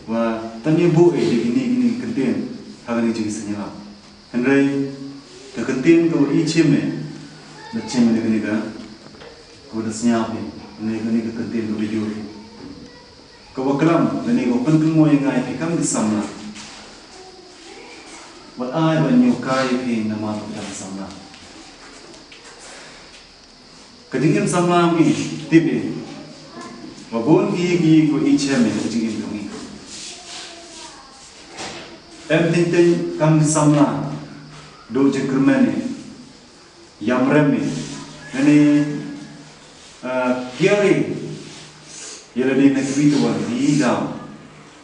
wa tang ïa buh ïa kine, kine ki kyntien, ha kane ka jingïaseng ïalam. Hynrei, ka kyntien kawa i chim ïa, da chim ïa kane ka, kawa da sñiaw ïa, kane, kane ka kyntien kawa da ïoh ïa. Ka wa klam, lane ka wa pynkynmaw ïa nga ïa phi kam ki samla. Wat ai ban ïoh kai ïa phi namar ba phi dang samla. Ka jingim samla ngi tip ïa. Wa bun ki ki ko i chem ïa ka jingim ngi. Em teng teng kam ki samla. Do jingkyrmen ïa. Ïam rem ïa. Nani, ah, kiari. Ïa lade na kiwi tu wan di daw.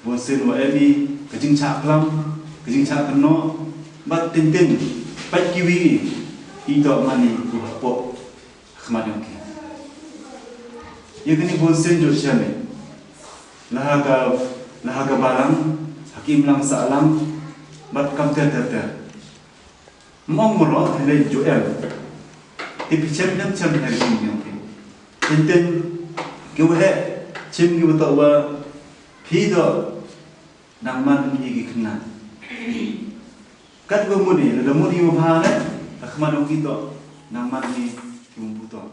Bun sien wa em i ka jingchah klam, ka jingchah kynnoh, bad teng teng, pat kiwi i, i doh mani ku hapoh khmat ïong ki. Ïa kani bun sien jur sien i. Laha ka, laha ka balang, ha ki imlang sahlang, bad kam ter ter ter. Mong moro, hynrei ju em. Te phi chem, chem, chem, hynrei chem, chem, chem. Teng teng, ki wa heh, chem ki wa toh wa, phi toh, nang man ki ki khynnah. Kat wa mut i, lada mut i wa bha heh, ha khmat ong ki toh, nang man ki ki wa mut toh.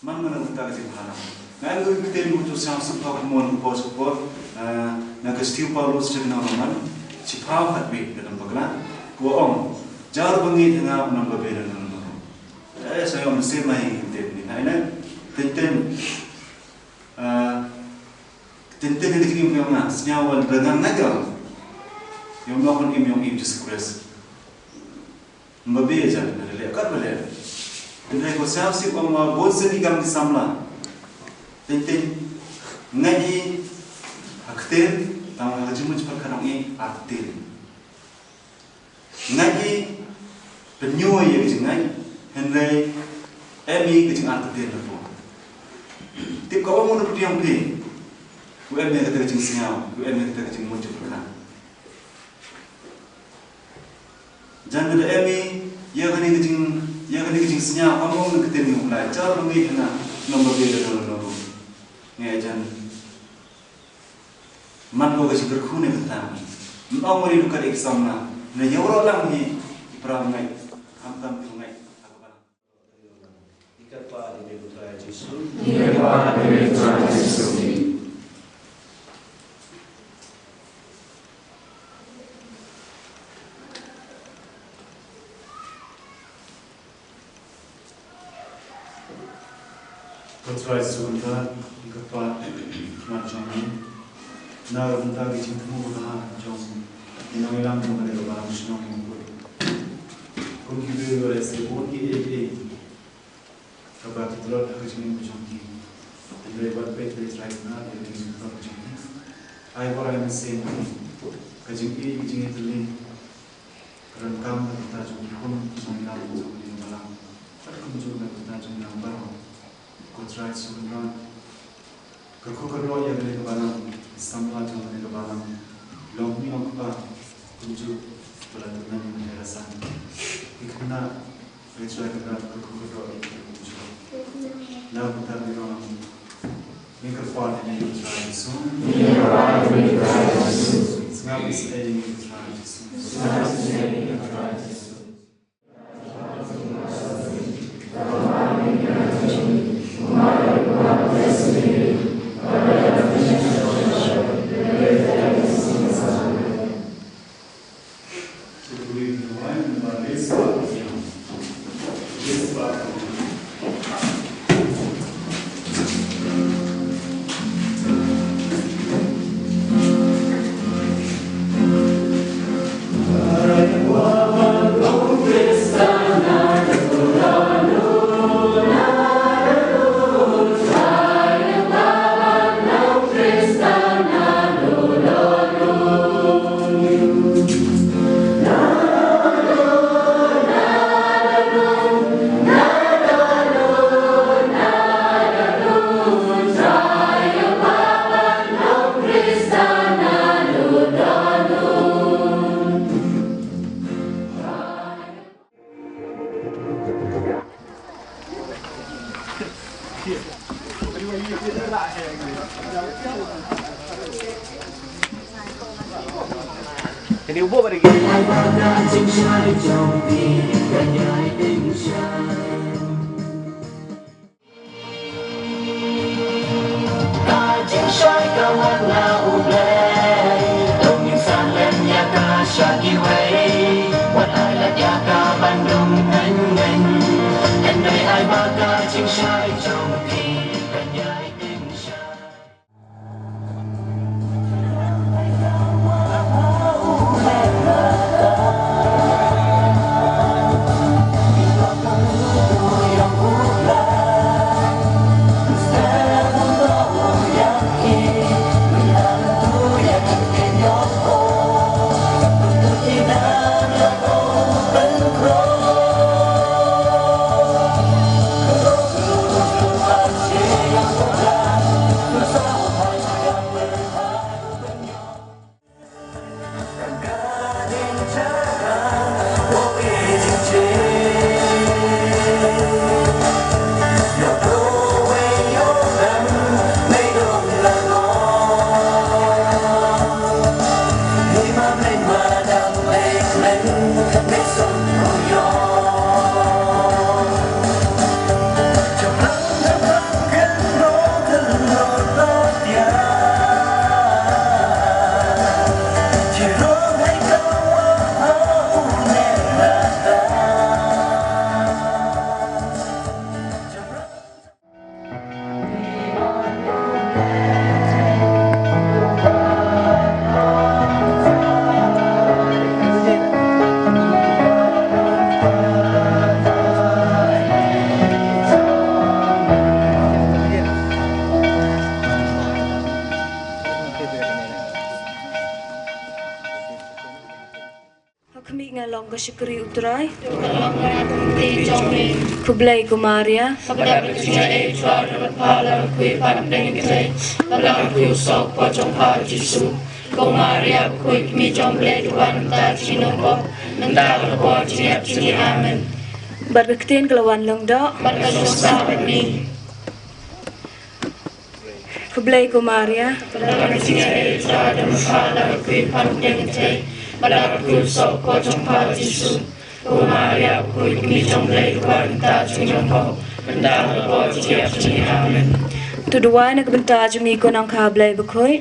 Man man nang ta ka jingphala. Nga ngi ktien u tu sang suk pa kumon u pos u por. Na ka stiu Paulus jeng na man. Chi pau khat bi ka dam bakla. Ku ong. Jar bangi nga nang ba bela nang nang. Eh, saya mesti mai ktien ni. Hai na. Tenten. Tenten ni kini punya nga. Senyawa dengan naga. Yang melakukan im yang im Jesus Christ. Mba bia jan, na lele kat bale. Hynrei ko siaw sip ong wa bun sien i kam ki samla. Teng teng, ngai i ha ktien, tang ha jingmut jingpyrkhat ong i ar ktien. Ngai i pynñiuh ïa ka jingngai, hynrei em i ka jingar ktien na po. Tip ka ong u na pdiang phi, u em ïa kata ka jingsngaw, u em ïa kata ka jingmut jingpyrkhat. Jan da em i, ïa kane ka jing, ïa kane ka jingsngaw, kam ong na ka ktien U Blai, jar ba ngi hana, nong ba bia da nong nong. Ngi jan. Man ko ka jingkyrkhu ne ka tang. Nong ri ka exam na, na ïa wara lang hi, i pra ngai, kam tam tu ngai. Ngi kyrpad ïa me ko Trai Jisu. Ngi kyrpad ïa me ko Trai Jisu. Ko Trai Jisu, ngi kyrpad ïa ka khmat jong me. Na ka bynta ka jingthmu ka jong me, ngi nang ïalam jong ka balang shnong ïa me. Kum ki briew ba leh sngewbha ki ei ei. Kaba ki tlot ha ka jingim ka jong ki. Hynrei wat peit lei Trai na ïa ka jingtlot ka jong ki. Ai baroh ïa mynsiem ki. Ka jingïeit ka jingïeit lei. Ka donkam ka bynta jong ki kum jong ngi lam jong ngi balang. Bad kumjuh ka bynta jong ngi lam baroh. Ko Trai Jisu Kynrad. Kyrkhu kyrdoh ïa kane ka balang, samla jong kane ka balang. Long mih long kpa, kumjuh, ba la tymmen ïa kane ka san. Ki khynnah, Ri Trai Kynrad, kyrkhu kyrdoh ïa ki kumjuh. Na ka bynta ngi long, ngi kyrpad ïa kane ka Trai Jisu. Ngi kyrpad ïa kane ka Trai Jisu. Sngap isynei ïa kane ka Trai Jisu. Sngap isynei ïa kane ka Trai Jisu. Shai ka wat na U Blei, to ngin sah lem ïa ka sha kiwei. Wat ai lad ïa ka ban dung ngeng ngeng. Hynrei ai ba ka jingshai jong phi kan ïai pynshai. Ha khmih, nga long ka shakri U Trai. Khublei ko Maria. Ko Maria bakhuid, kmie jong Blei, to wan mynta ha ka jingïap jong ngi. Amen. Bad ka ktien ka la wan lyngdoh. Bad ka la sah bad ngi. Khublei ko Maria. Ko Maria bakhuid, kmie jong Blei, to wan mynta ha ka jingïap jong ngi. Amen. To duwai na ka bynta jong ngi ko Nongkha Blei bakhuid.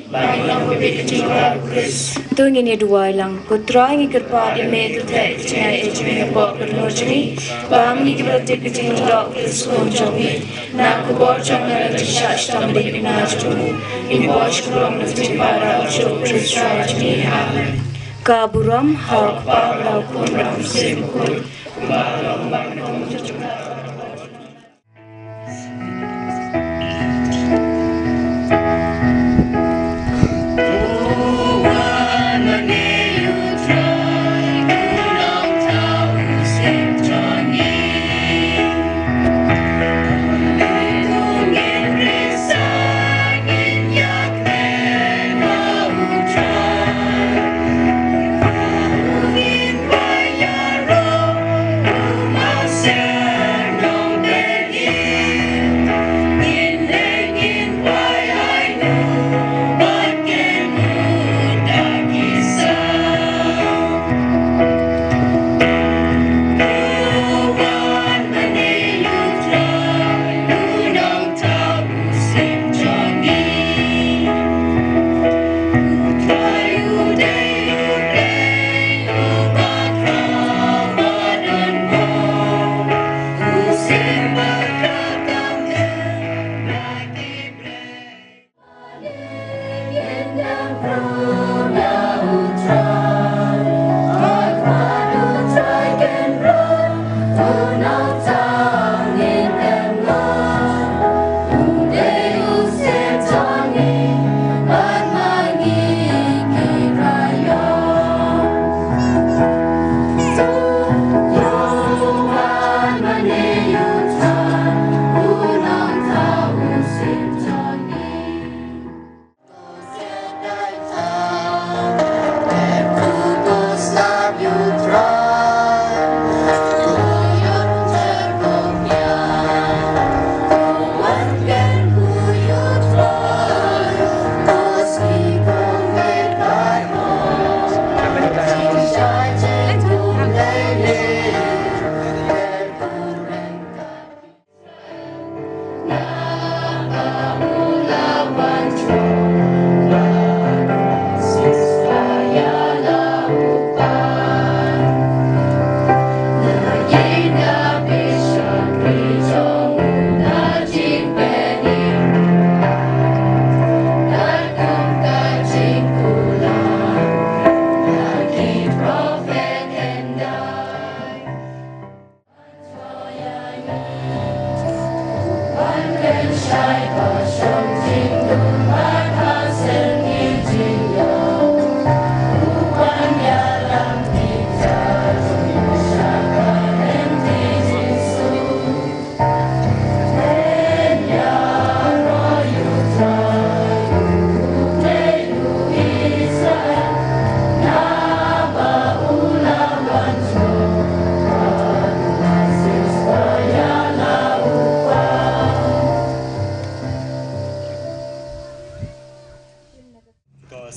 To ngin ïa duwai lang. Ko Trai, ngi kyrpad ïa me to theh ka jingaiei jong me hapoh ka dohnud jong ngi. Ba ma ngi kiba la tip ka jinglyngdoh ka jingsheptieng jong me, na ka bor jong me, la jingshah shitom ïa ka kyrdan jong u, ngin buh sha ka burom ka jingpynpaw jong u Khrist Trai jong ngi. Amen. Ka burom ha u Kpa, ha u Khun, ha u Mynsiem Bakhuid, kumba ka long, kumba ka long, kumba ka long.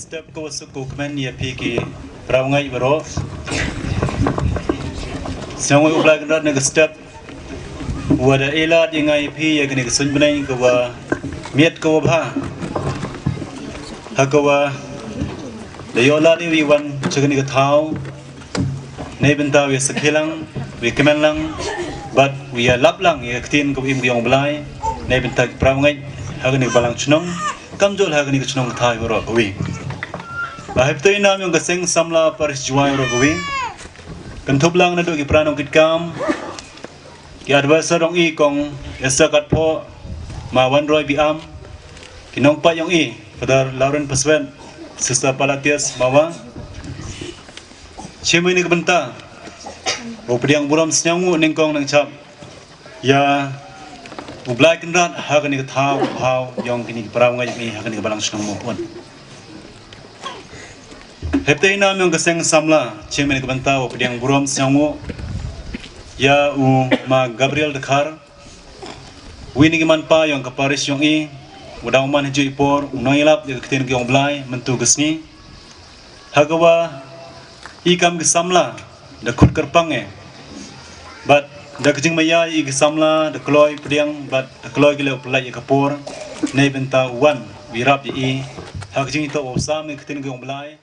Step ka wa suk ka wa kmen ïa phi ki para bangeit baroh. Sngewbha U Blai Kynrad na ka step wa da ai lad ïa nga ïa phi ïa kane ka suiñ bneng ka wa miat ka wa bha. Ha ka wa da ïoh lad ïa u wan sha kane ka thaw. Nei bynta u ïa sakhi lang, u ïa kmen lang, bad u ïa lap lang ïa ka ktien ka wa im ka yong Blai. Nei bynta ki para bangeit ha kane ka balang chnong, kam jol ha kane ka chnong ka thaw baroh ka wi. Ba hep te i nam yong ka seng samla parish Jwai baroh ka wi. Kan thup lang na du ki para nong kit kam. Ki advisor dong i kong Esther Katpho, ma Wan Roy Biam, ki nong pa yong i, Father Lauren Paswen, Sister Palatius Mawa. Chimini ka bynta u pdiang burom sniang u ningkong nang chap. Ya u Blai Kynrad ha kani ka thaw, thaw yong kini ki para ngai mi ha kani ka balang shnong mo pun. Hepte ina yong ka seng samla, chimini ka bynta u pdiang burom sniang u. Ya u ma Gabriel Dekhar. Wini ki man pa yong ka parish yong i, u dang man hiju i por, u nong ilap ya ka ktien ki yong Blai, mentu ka sngi. Hagawa i kam ki samla da khut kyrpang e. Bad da ka jingmaya i ki samla da kloi pdiang bad da kloi ki leu pelai ya ka por. Nei bynta wan wirap ya i ha ka jingito wa sam ya ka ktien ki yong Blai.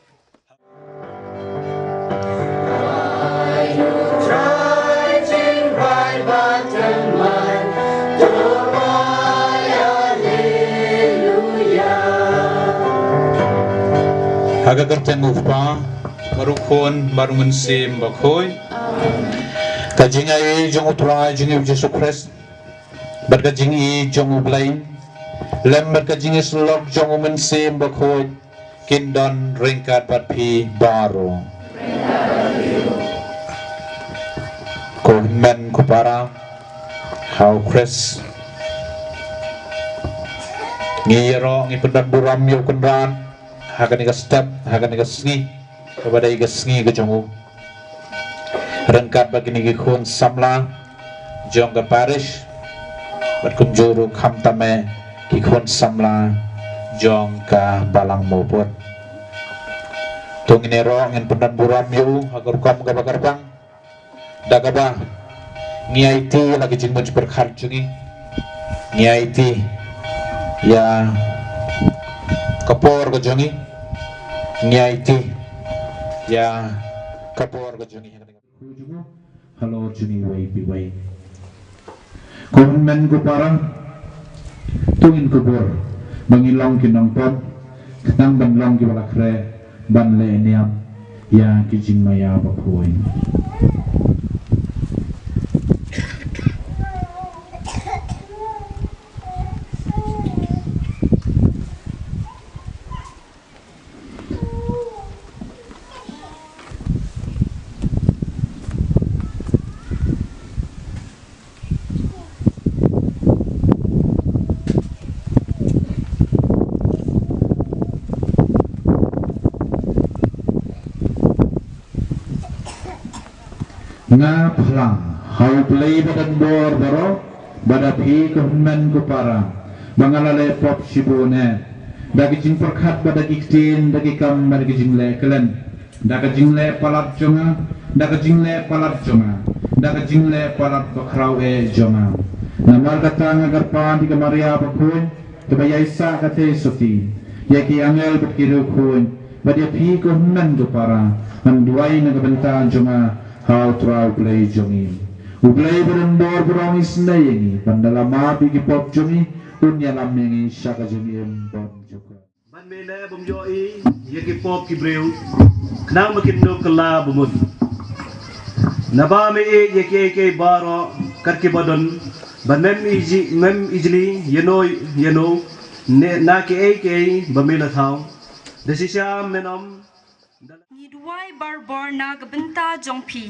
Ha ka kyrteng u Kpa, bad u Khun, bad u Mynsiem Bakhuid. Ka jingai jong u Trai jong u Jisu Khrist, bad ka jingai jong u Blei, lem bad ka jingai syllok jong u Mynsiem Bakhuid, kin don ryngkat bad phi baroh. Ko hynmen ko para ha u Khrist, ngi ïaroh ngi pyndon burom ïa u Kynrad ha kani ka step, ha kani ka sngi, kaba dei ka sngi ka jong u. Ryngkat bad kini ki khun samla jong ka parish, bad kumjuh ruh khamtam eh ki khun samla jong ka balang mawpud. To ngin ïaroh ngin pyndon burom ïa u ha ka rukom kaba kyrpang. Da kaba ngi aiti la ki jingmut jingpyrkhat jong ngi, ngi aiti ïa ka por ka jong ngi, ngi aiti ïa ka por ka jong ngi. Halor jong ngi wei pa wei. Ko hynmen ko para, to ngin kubur ba ngi long ki nongpop, khnang ban long kiba la khreh ban leh niam ïa ki jingmaïa bakhuid. Nga phlang ha U Blei badonbor baroh, ba da phi ko hynmen ko para, ba nga la leh pop shibun eh, da ki jingpyrkhat bad da ki ktien, da ki kam bad da ki jingleh kylliang, da ka jingleh palat jong nga, da ka jingleh palat jong nga, da ka jingleh palat bakhraw eh jong nga. Namar kata nga kyrpad ïa ka Maria bakhuid, kaba ïaisah ka theisotti, ïa ki angel bad ki riewkhuid, bad ïa phi ko hynmen ko para, ngan duwai na ka bynta jong nga ha U Trai U Blei jong ngi. U Blei badonbor baroh un isynei ïa ngi, ban da la map ïa ki pop jong ngi, un ïalam ïa ngi sha ka jingim bymjukut. Ban mih leh bym ïohi ïa ki pop ki briew, khnang ba kin duh kylla bymut. Naba me ïeit ïa kiei kiei baroh kat kiba don, ban mem iji, mem ijli ïano ïano, ne na kiei kiei ba me la thaw. Da shisha men ym. Ngi duwai barabor na ka bynta jong phi,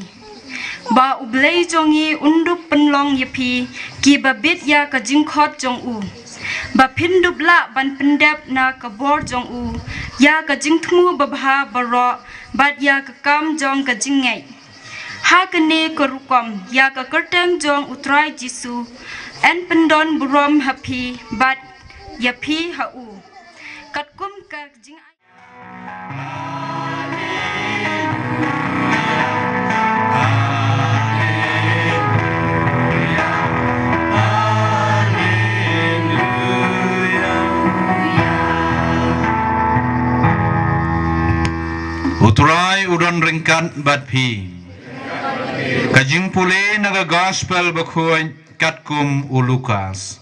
ba U Blei jong ngi un dup pynlong ïa phi kiba bit ïa ka jingkhot jong u, ba phin dup lah ban pyndep na ka bor jong u ïa ka jingthmu babha baroh bad ïa ka kam jong ka jingngeit. Ha kane ka rukom, ïa ka kyrteng jong U Trai Jisu, yn pyndon burom ha phi bad ïa phi ha u. Katkum ka jing U Trai u don ryngkat bad phi. Ka jingpule na ka Gospel bakhuid katkum u Lukas.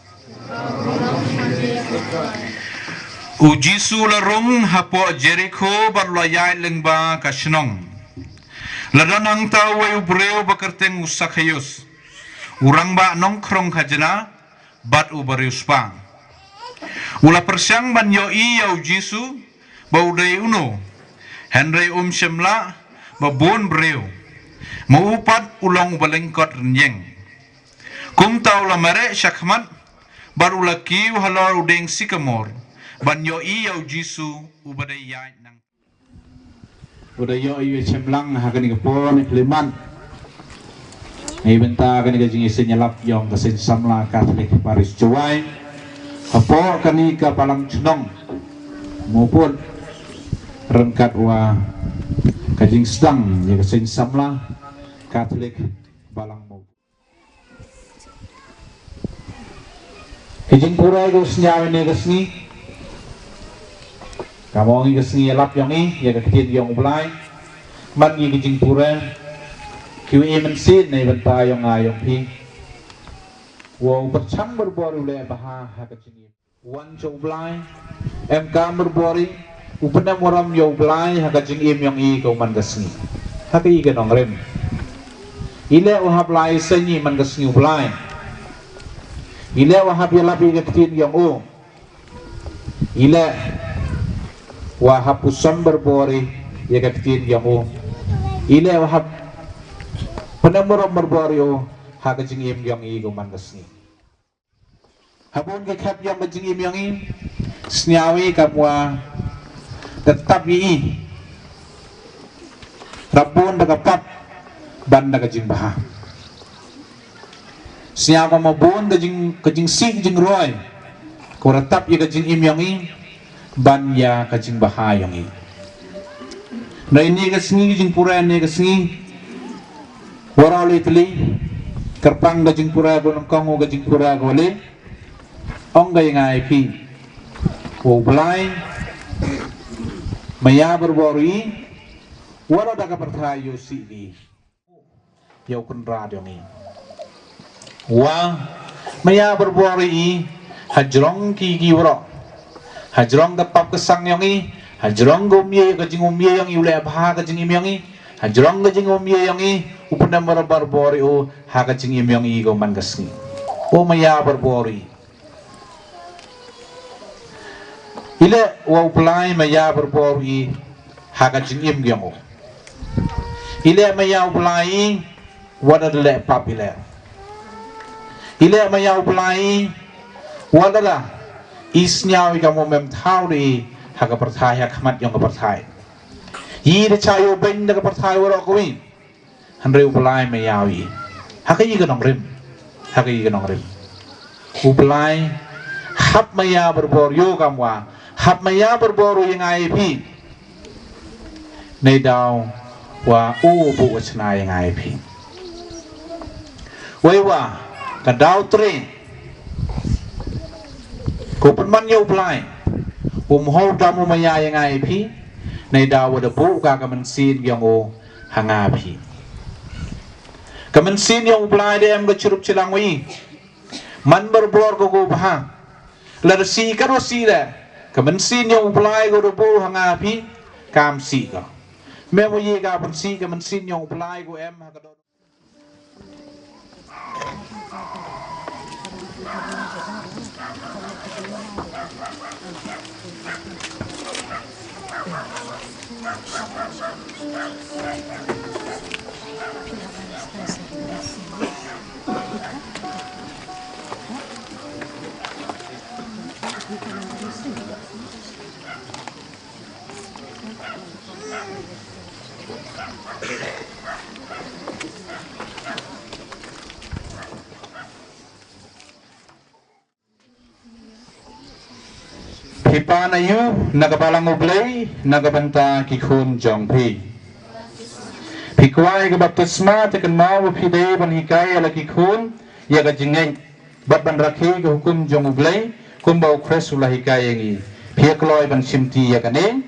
U Jisu la rung hapoh Jerikho bad la ïaid lyngba ka shnong. La don hangta uwei u briew ba kyrteng u Sakhaius, u rangbah nongkhrong khajna bad u bariewspah. U la pyrshang ban ïohi ïa u Jisu ba u dei uno, hynrei um shym lah ba bun briew, ma u pat u long u ba lyngkot rynïeng. Kumta u la mareh shakhmat bad u la kiew halor u dieng sikamor ban ïohi ïa u Jisu u ba dei ïaid nang. U da ïoh ïa u shemlang ha kane ka por ne khyllipmat. Ngi bynta kane ka jingïaseng ïalap ïong ka Seng Samla Katholik Parish Jowai. Hapoh kane ka balang chnong Mawpud ryngkat wa ka jingsdang ïa ka Seng Samla Katholik balang Mawpud. Ki jingpure ko sñiaw ine ka sngi. Ka mong ine ka sngi ïalap ïong i ïa ka ktien ïong u Blai. Man ki ki jingpure ki wi i mynsiem ne bynta ïong nga ïong phi. Wa u pyrchang berbor u leh bha ha ka jingim. Wan cha u Blai, em kam berbor i, u pyndem warom ïa u Blai ha ka jingim ïong i ka u man ka sngi. Ha ka i ka nongrim. I leh wa hap lai seng i man ka sngi u Blai. I leh wa hap ïalap i ka ktien ïong u. I leh wa hap u som berbor i ïa ka ktien ïong u. I leh wa hap pyndem warom berbor i u ha ka jingim ïong i ka u man ka sngi. Ha bun ki khep ïong ka jingim ïong i, sñiaw i kam wa da tap i i. Rap bun da ka pap ban da ka jingbha. Sñiaw kam wa bun ka jing, ka jingsih ka jingroi. Ko da tap i ka jingim ïong i ban ïa ka jingbha ïong i. Na ine ka sngi ka jingpure ine ka sngi. Waroh le tli, kyrpang ka jingpure ko nyngkong ka jingpure ko le. Ong ka ïa nga ïa phi. Wa u Blai, maya berbor i, waroh da ka pyrthai ïoh sih i. Ïa u Kynrad ïong i. Wa, maya berbor i, hajrong ki ki waroh. Hajrong ka pap ka sang ïong i, hajrong ka umïa ka jingumïa ïong i u leh bha ka jingim ïong i, hajrong ka jingumïa ïong i, u pyndem berbor i u, ha ka jingim ïong i ka u man ka sngi. O maya berbor i. I leh wa u Blai maya berbor i ha ka jingim ïong u. I leh maya u Blai i wa da leh pap i leh. I leh maya u Blai i wa da i sñiaw i kam wa mem thaw de i ha ka pyrthai ha khmat ïong ka pyrthai. I da cha ïoh beiñ da ka pyrthai waroh ko i. Hynrei u Blai maya i. Ha ka i ka nongrim. Ha ka i ka nongrim. U Blai hap maya berbor ïa u kam wa. Hap maya berbor ïa nga ïa phi. Nei daw wa u buh wa chna ïa nga ïa phi. Wei wa ka daw tre. Ko pynman ïa u Blai. Um hau dam u maya ïa nga ïa phi. Nei daw wa da buh ka ka mynsiem ïong u ha nga phi. Ka mynsiem ïong u Blai de em ka chirup chilang wi. Man berbor ko ko bha. La da si ka ro si de. Ka mynsiem ïong u Blai ko da buh ha nga phi. Kam si ka. Me mo ye ka pynsi ka mynsiem ïong u Blai ko em ha ka do. Phi pan aïu na ka balang U Blei na ka bynta ki khun jong phi? Phi kwah ïa ka baptisma, te kynmaw ba phi dei ban hikai ïa la ki khun ïa ka jingngeit bad ban rakhe ki hukum jong U Blei kumba U Khrist u la hikai ïa ngi. Phi ïa kloi ban shimti ïa kane?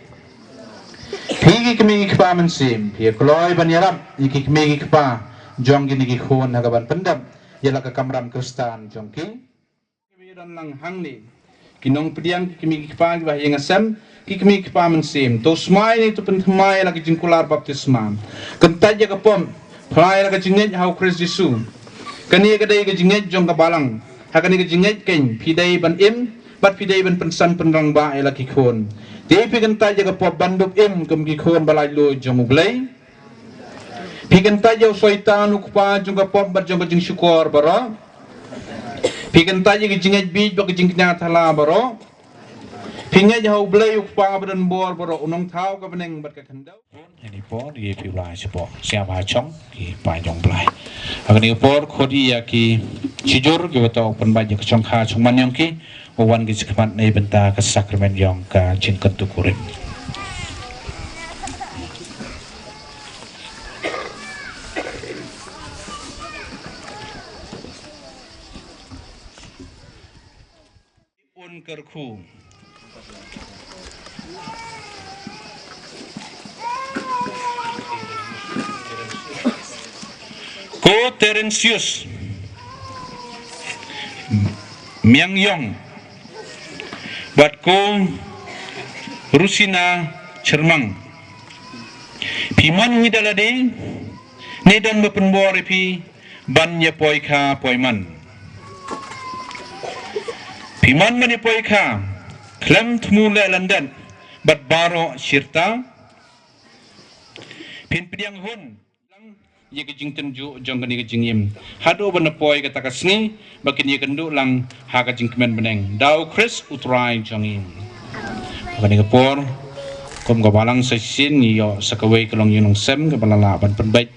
Phi ki kmie ki kpa mynsiem, phi ïa kloi ban ïarap ïa ki kmie ki kpa jong kine ki khun ha kaban pyndep ïa la ka kamram Khristan jong ki. Ki don lang hangne, ki nongpdiang, ki kmie ki kpa kiba ha ïing ha sem, ki kmie ki kpa mynsiem, to smai ne to pynthymmai la ka jingkular baptisma. Kyntait ïa ka pop, phla ïa la ka jingngeit ha u Khrist Jisu. Kane ka dei ka jingngeit jong ka balang. Ha kane ka jingngeit keiñ phi dei ban im bad phi dei ban pynsan pynrangbah ïa la ki khun. Te phi kyntait ïa ka pop ban dup im kum ki khun ba laitluid jong U Blei. Phi kyntait ïa u Soitan u kpa jong ka pop bad jong ka jingshukor baroh. Phi kyntait ïa ka jingngeit bieit bad ka jingkñia thala baroh. Phi ngeit ha U Blei u Kpa ba don bor baroh, u nongthaw ka bneng bad ka khyndew. Ïa ni por ïa phi Blai shapoh Sniawbha Chong ki paid jong U Blai. Ha kane ka por khot ïa ki shijur kiba ïoh pynbeit ïa ka chongkha chongman jong ki, ba wan ki shakhmat na bynta ka sakramen jong ka jingkyntu kurim. Un Kyrkhu. Ko Terentius Miangyong bad ko Rusina Chermang. Phi mon ngi da lade ne don ba pynbor ïa phi ban ïa poi kha poi man. Phi mon ban ïa poi kha khlem thmu leh lyndet bad baroh shirta. Phin pdiang hun lang ïa ka jingtynjuh jong kane ka jingim haduh ban da poi kata ka sngi ba kin ïakynduh lang ha ka jingkmen bneng da U Khrist U Trai jong ngi. Ha kane ka por kum ka balang sa shisien ngi ïoh sa kawei ka longïing longsem kaba la lah ban pynbeit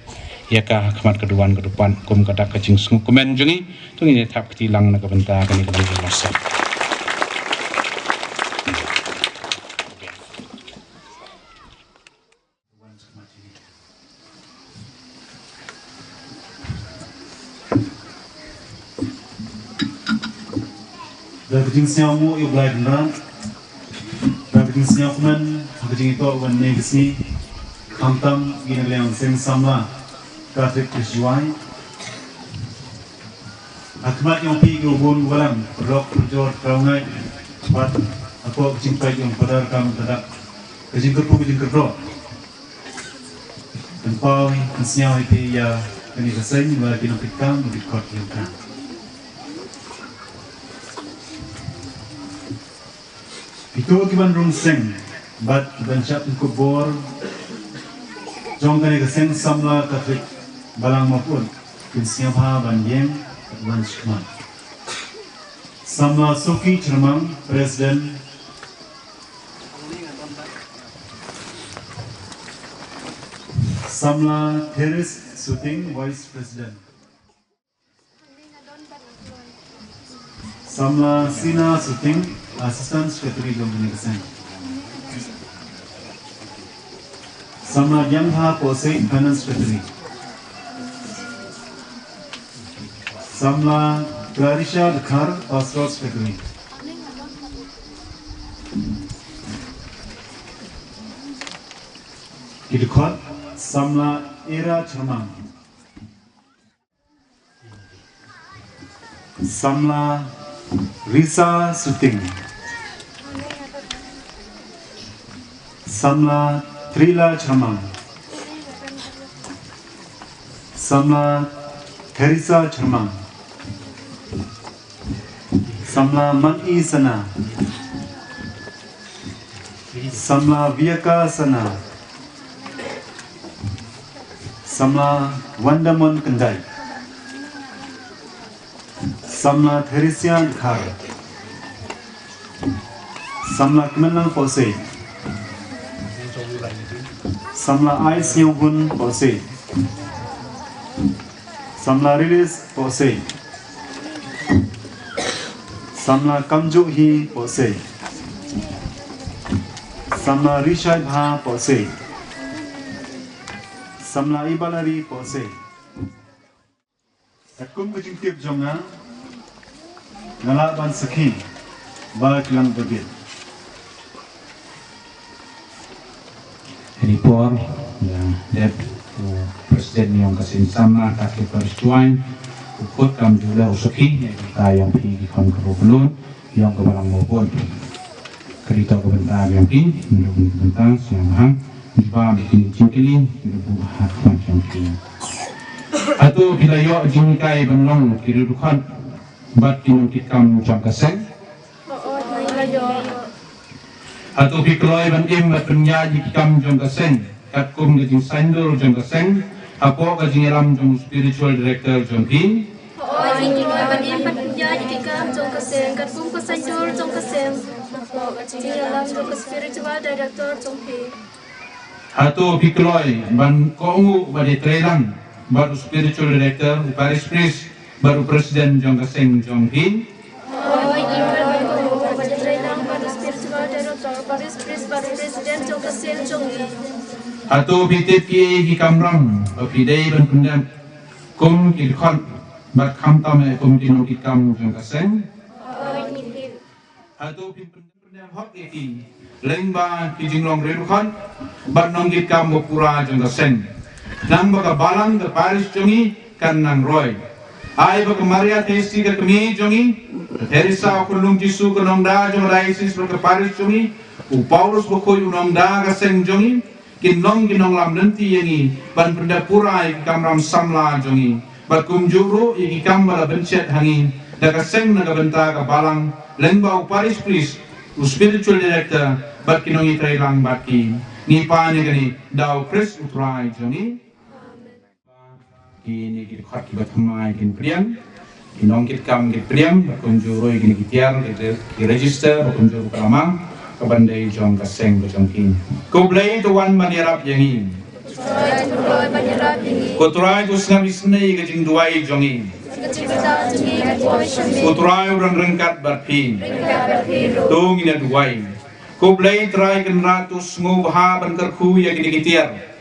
ïa ka ha khmat ka duwan ka dupat kum ka dak ka jingsngewkmen jong ngi. To ngin ïa thap kti lang na ka bynta kane ka longïing longsem. Da ka jingsngewnguh ïa U Blai Kynrad, da ka jingsngewkmen ha ka jingïatoh wan ne ka sngi, khamtam ïa na ka liang seng samla Catholic Church Jowai. Ha khmat jong phi ki bun ki balang, paralok parajor, trai ngait, bad hapoh ka jingpeit jong u Phadar Kamthadak, ka jingkyrkhu ka jingkyrdoh. Pynpaw, pynsngew ïa phi ïa kane ka seng ba ki nongkitkam, ki dkhot ki ïa ka. Kito kiban rung seng bad kiban shah pynkup bor jong kane ka seng samla Catholic Balang Mawpud kin sngewbha ban ïeng bad wan shakhmat. Samla Soki Chyrmang, President. Samla Therese Suting, Vice President. Samla Sina Suting, Assistant Secretary jong kane ka seng. Samla Jangha Pose, Finance Secretary. Samla Clarisha Dkhar, Pastoral Secretary. Ki dkhot, Samla Era Chyrmang. Samla Risa Suting. Samla Trila Chyrmang. Samla Theresa Chyrmang. Samla Mani Sana. Samla Viaka Sana. Samla Wandamon Kendai. Samla Theresia Dkhar. Samla Kmenlang Pose. Samla Ai Sniawhun Pose. Samla Rilis Pose. Samla Kamjuh Hi Pose. Samla Rishai Bha Pose. Samla Ibalari Pose. Katkum ka jingtip jong nga, nga lah ban sakhi ba ki lang ba bit. Ni por, ïa dep u president yong ka seng samla ka ki parish juai, u khot kam jula u sakhi, ïa kita yong phi ki khon ka ro belun, yong ka balang mo pon. Ka dei to ka bynta yong phi, ndu ka bynta, siang hang, jubab ki jingkylli, ndu ha khon yong phi. Hato phi la ïoh jinghikai ban long ki riewdukhat bad ki nongkitkam jong ka seng? Hato phi kloi ban im bad pynïaid ïa ki kam jong ka seng katkum ka jingsaiñdur jong ka seng, hapoh ka jingïalam jong u spiritual director jong phi? Hooid, ngi kloi ban im bad pynïaid ïa ki kam jong ka seng katkum ka saiñdur jong ka seng, hapoh ka jingïalam jong ka spiritual director jong phi. Hato phi kloi ban kohnguh bad ïatreilang bad u spiritual director, u parish priest bad u president jong ka seng jong phi? Hooid, ngi kloi ban kohnguh bad ïatreilang bad u spiritual director, u parish priest bad u president jong ka seng jong ngi. Hato phi tip kiei ki kamram ba phi dei ban pyndep kum ki dkhot bad khamtam eh kum ki nongkitkam jong ka seng? Hooid, ngi tip. Hato phi pyndep hok ïa ki lyngba ki jinglong riewdukhat bad nongkitkam ba pura jong ka seng, khnang ba ka balang ka parish jong ngi kan nang roi? Ai ba ka Maria Theisotti ka kmie jong ngi, ka Theresa u khunlung Jisu ka nongda jong ka diocese bad ka parish jong ngi, u Paulus Bakhuid u nongda ka seng jong ngi, kin long ki nonglam lynti ïa ngi ban pyndep pura ïa ki kamram samla jong ngi, bad kumjuh ruh ïa ki kam ba la bynshet ha ngi da ka seng na ka bynta ka balang, lyngba u parish priest, u spiritual director bad ki nongïatreilang bad ki. Ngi pan ïa kane da u Khrist u Trai jong ngi. Kine ki dkhot kiba thymmai kin pdiang, ki nongkitkam kin pdiang, bad kumjuh ruh ïa kine ki tiar, ki, ki register, bad kumjuh ruh ka lamang, ka ban dei jong ka seng ka jong ki. Ko Blei to wan ban ïarap ïa ngi. Ko Trai to sngap isynei ïa ka jingduwai jong ngi. Ko Trai u don ryngkat bad phi. To ngin ïa duwai. Ko Blei Trai Kynrad to sngewbha ban kyrkhu ïa kine ki tiar.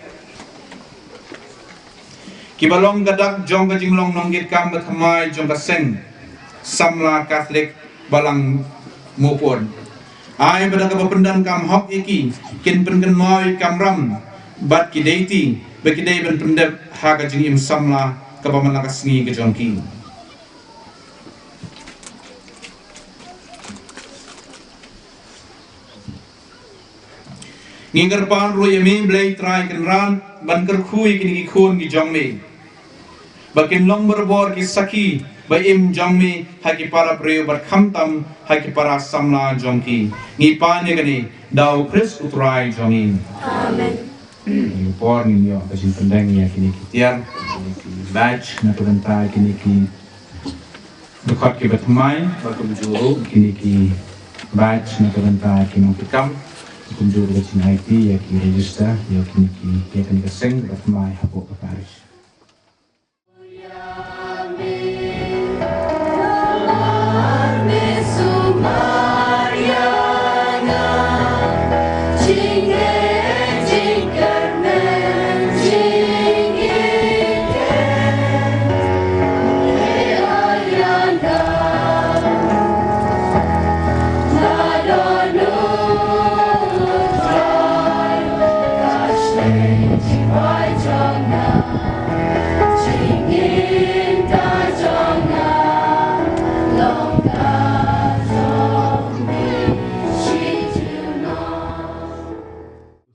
Kiba long ka dak jong ka jinglong nongkitkam ba thymmai jong ka seng samla Katholik Balang Mawpud. Ai ba da kaba pyndonkam hok ïa ki, kin pynkynmaw ïa ki kamram bad ki deiti ba ki dei ban pyndep ha ka jingim samla kaba man la ka sngi ka jong ki. Ngi kyrpad ruh ïa me Blei Trai Kynrad ban kyrkhu ïa kine ki khun ki jong me ba kin long barabor ki sakhi ba im jong me ha ki para briew bad khamtam ha ki para samla jong ki. Ngi pan ïa kane da u Khrist u Trai jong ngi. Amen. Ïa por ngin ïoh ka jingpyndeng ïa kine ki tiar, kine ki badge na ka bynta kine ki dkhot kiba thymmai, bad kumjuh ruh kine ki badge na ka bynta ki nongkitkam, kumjuh ruh ka jingaiti ïa ki register ïa kine ki, ïa kane ka seng ba thymmai hapoh ka parish.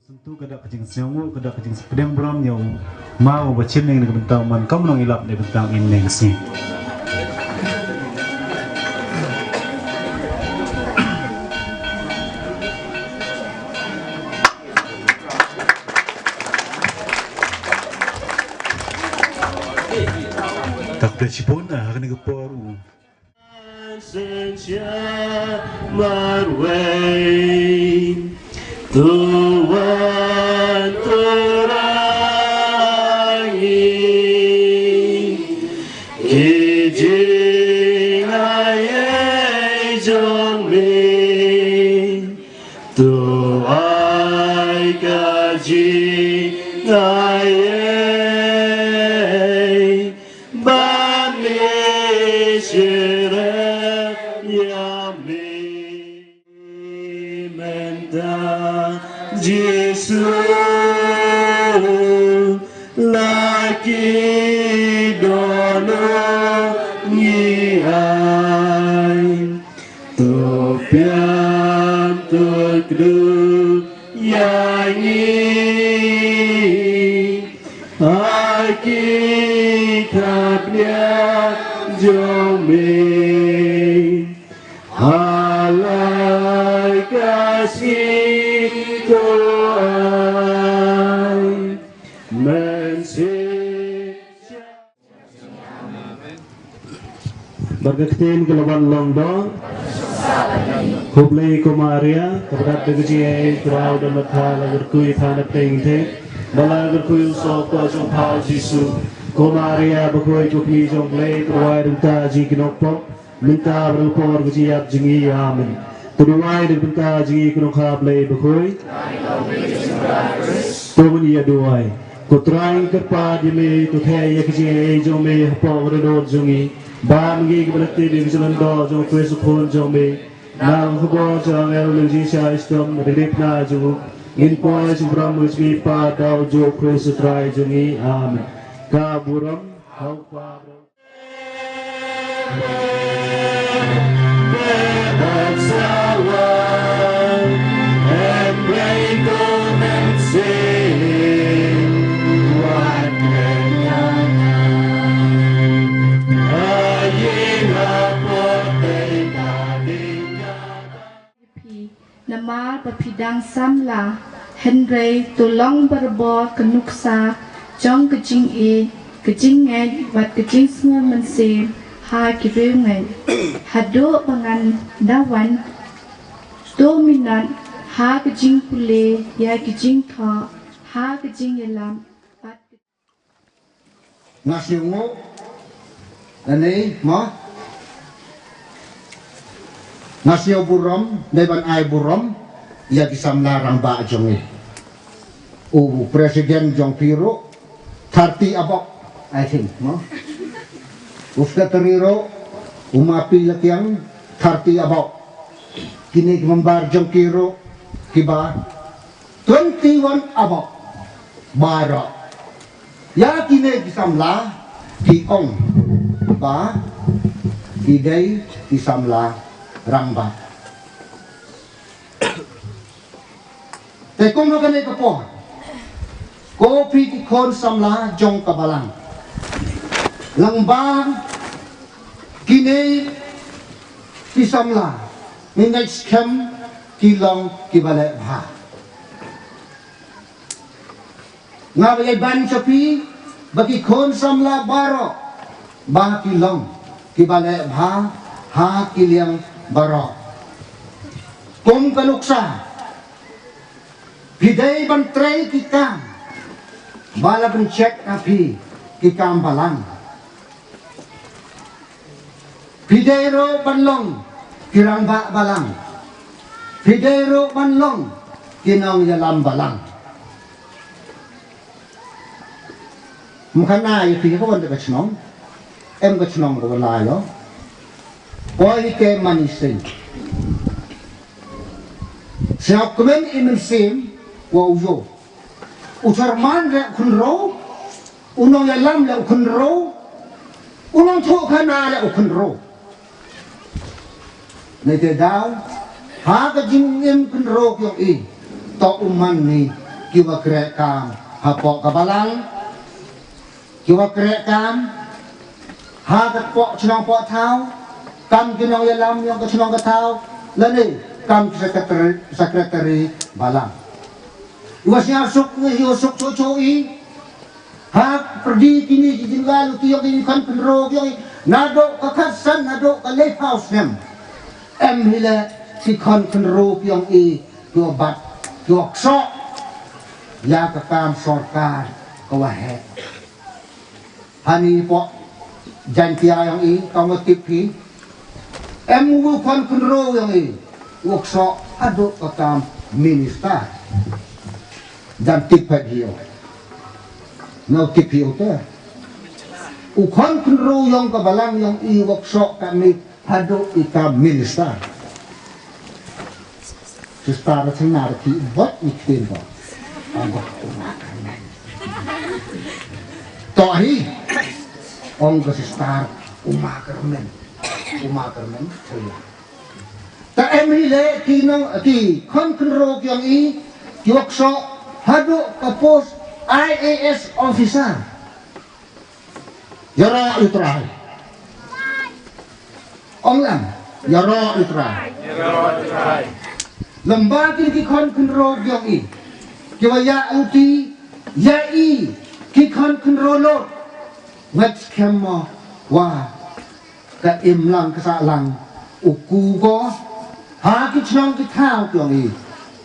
Syntu ka dak ka jingsngewnguh, ka dak ka jingpdiang burom ïa u maw uba chim ïa ka bynta u man kam nongïalap na bynta u im neng sngi. Tak ble chipun, ah, ha kane ka por u. Marwei, Tuhan Turangi, ki jingai jong me. To ai ka jingai ba me syrep ïa me. Mynta Jisu. Ngi dohnud ngi ai, to piam to kduh ïa ngi ha ki thapniang jong me, ha la ka sngi to ai mynsiem. Bad ka ktien ka la wan long doh. Khublei ko Maria, kaba dap da ka jingaiei, U Trai u don bad pha, la kyrkhu ïa pha na pdeng thei, bad la kyrkhu ïa u soh jong pha u Jisu. Ko Maria bakhuid, ko Kmie jong U Blei, pynrwai ruh ïa ngi ki nongpop, mynta bad ha ka por ka jingïap jong ngi. Amen. To duwai na ka bynta jong ngi, ko nongkha Blei bakhuid. To ngin ïa duwai. Ko Trai, ngi kyrpad ïa me, to theh ïa ka jingaiei jong me hapoh ka dohnud jong ngi, ba ma ngi kiba la tip ïa ka jingmyntoi jong U Khrist U Khun jong me, na ka khubor jong ki angel, ki jingshai shitom, ki jingpynpaw jong u, ngin poi sha ka burom ka jong U Kpa, da u Jisu Khrist U Trai jong ngi. Amen. Ka burom ha U Kpa. Phi, namar ba phi dang samla, hynrei to long barabor ka nuksa jong ka jingïeit, ka jingngeit bad ka jingsngew mynsiem ha ki riewngeit. Haduh ba ngan da wan, to minot ha ka jingpule ïa ki jingthoh, ha ka jingïalam bad ka Nga sngewnguh lane mo, nga sngew burom dei ban ai burom ïa ki samla rangbah jong ngi. U president jong phi ruh thirty above, I think, mo. U secretary ruh, u Mapi Lakiang, thirty above. Kine ki member jong ki ruh kiba twenty-one above baroh. Ïa kine ki samla ki ong ba ki dei ki samla rangbah. Te kum ha kane ka por, ko phi ki khun samla jong ka balang, lyngba kine ki samla, ngin ïa skhem ki long kiba leh bha. Nga ba ïa ban sha phi ba ki khun samla baroh ba ki long kiba leh bha ha ki liang baroh. Kum ka nuksa, phi dei ban trei ki kam ba la pyncheck na phi, ki kam balang. Phi dei ruh ban long ki rangbah balang. Phi dei ruh ban long ki nongïalam balang. Mkhana ïa phi ka wan da ka chnong. Em ka chnong da ka la ïoh. Ko hi ke mani sing. Sngap kmen i mynsiem wa u yo. U chairman le u khynro. U nongïalam le u khynro, u nongthoh khana le u khynro. Nete daw ha ka jingim khynro ki ong i, to u man ni ki wa kreh kam hapoh ka balang, ki wa kreh kam ha ka poh chnong poh thaw, kam ki nongïalam yong ka chnong ka thaw, lane kam ki secretary, secretary balang. Wa sñiaw suk, wa sñiaw suk cho cho i. Ha pyrdi kini ki jinglalu ki yong kini khon khynro ki yong i. Naduh ka khatsan naduh ka laiphaw snem. Em hi leh ki khon khynro ki yong i, ki wa bat, ki wa ksoh ïa ka kam sorkar ka wa heh. Hani poh Jaintia yong i, kam wa tip hi. Em u khon khynro yong i, wa ksoh haduh ka kam minister. Jan tip phet hi o. Nau tip hi o te. U khon khynro yong ka balang yong i wa ksoh ka mi haduh i kam minister. Sister ra chang na ra ki bot i ktien ko. Aba. To hi. Ong ka sister, u ma kyrmen. U ma kyrmen. Te em hi leh ki nong, ki khon khynroo ki ong i, ki wa ksoh haduh ka post I A S officer. Ïaroh ïa u Trai. Ong lang, ïaroh ïa u Trai. Lem bad kine ki khon khynroo ki ong i, ki wa ïaid luti ïa i, ki khon khynroo lut. Wat skhem mo wa ka imlang ka sahlang u ku ko ha ki chnong ki thaw ki ong i.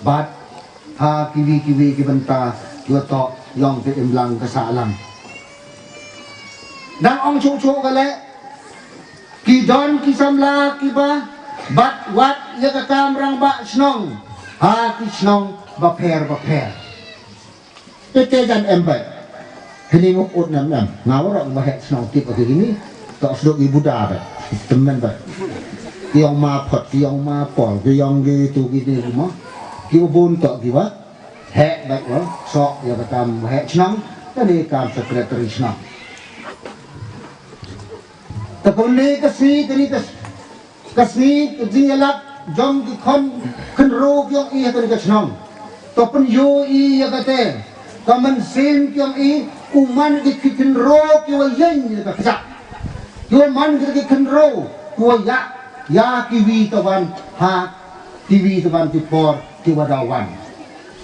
Bad ha kiwi kiwi ki bynta ki wa toh ïong ka imlang ka sahlang. Dang ong chuh chuh ka leh, ki don ki samla ki ba bat wat ïa ka kam rangbah chnong ha ki chnong bapher bapher. Te te jan em ba. Hynrei nguk ut nam nam. Nga waroh ba heh shnong tip agi gini. Tok sdok i Buddha ba. Temen ba. Ki ong ma phot, ki ong ma pol, ki ong ki tu ki ni mo. Ki bun tok ki ba. Heh ba wa. Sok ïa ka kam heh shnong. Tani kam secretary shnong. Te kane ka sngi, kane ka, ka sngi ka jingïalap jong ki khon khynroo ki ong i ha kane ka chnong. To pynïoh i ïa kata ka mynsiem ki ong i, u man ki khynroo ki wa ïeng ïa ka kjat. Ki wa man ki khynroo ki wa ïa, ïa kiwi tawan ha kiwi tawan ki por ki wa da wan.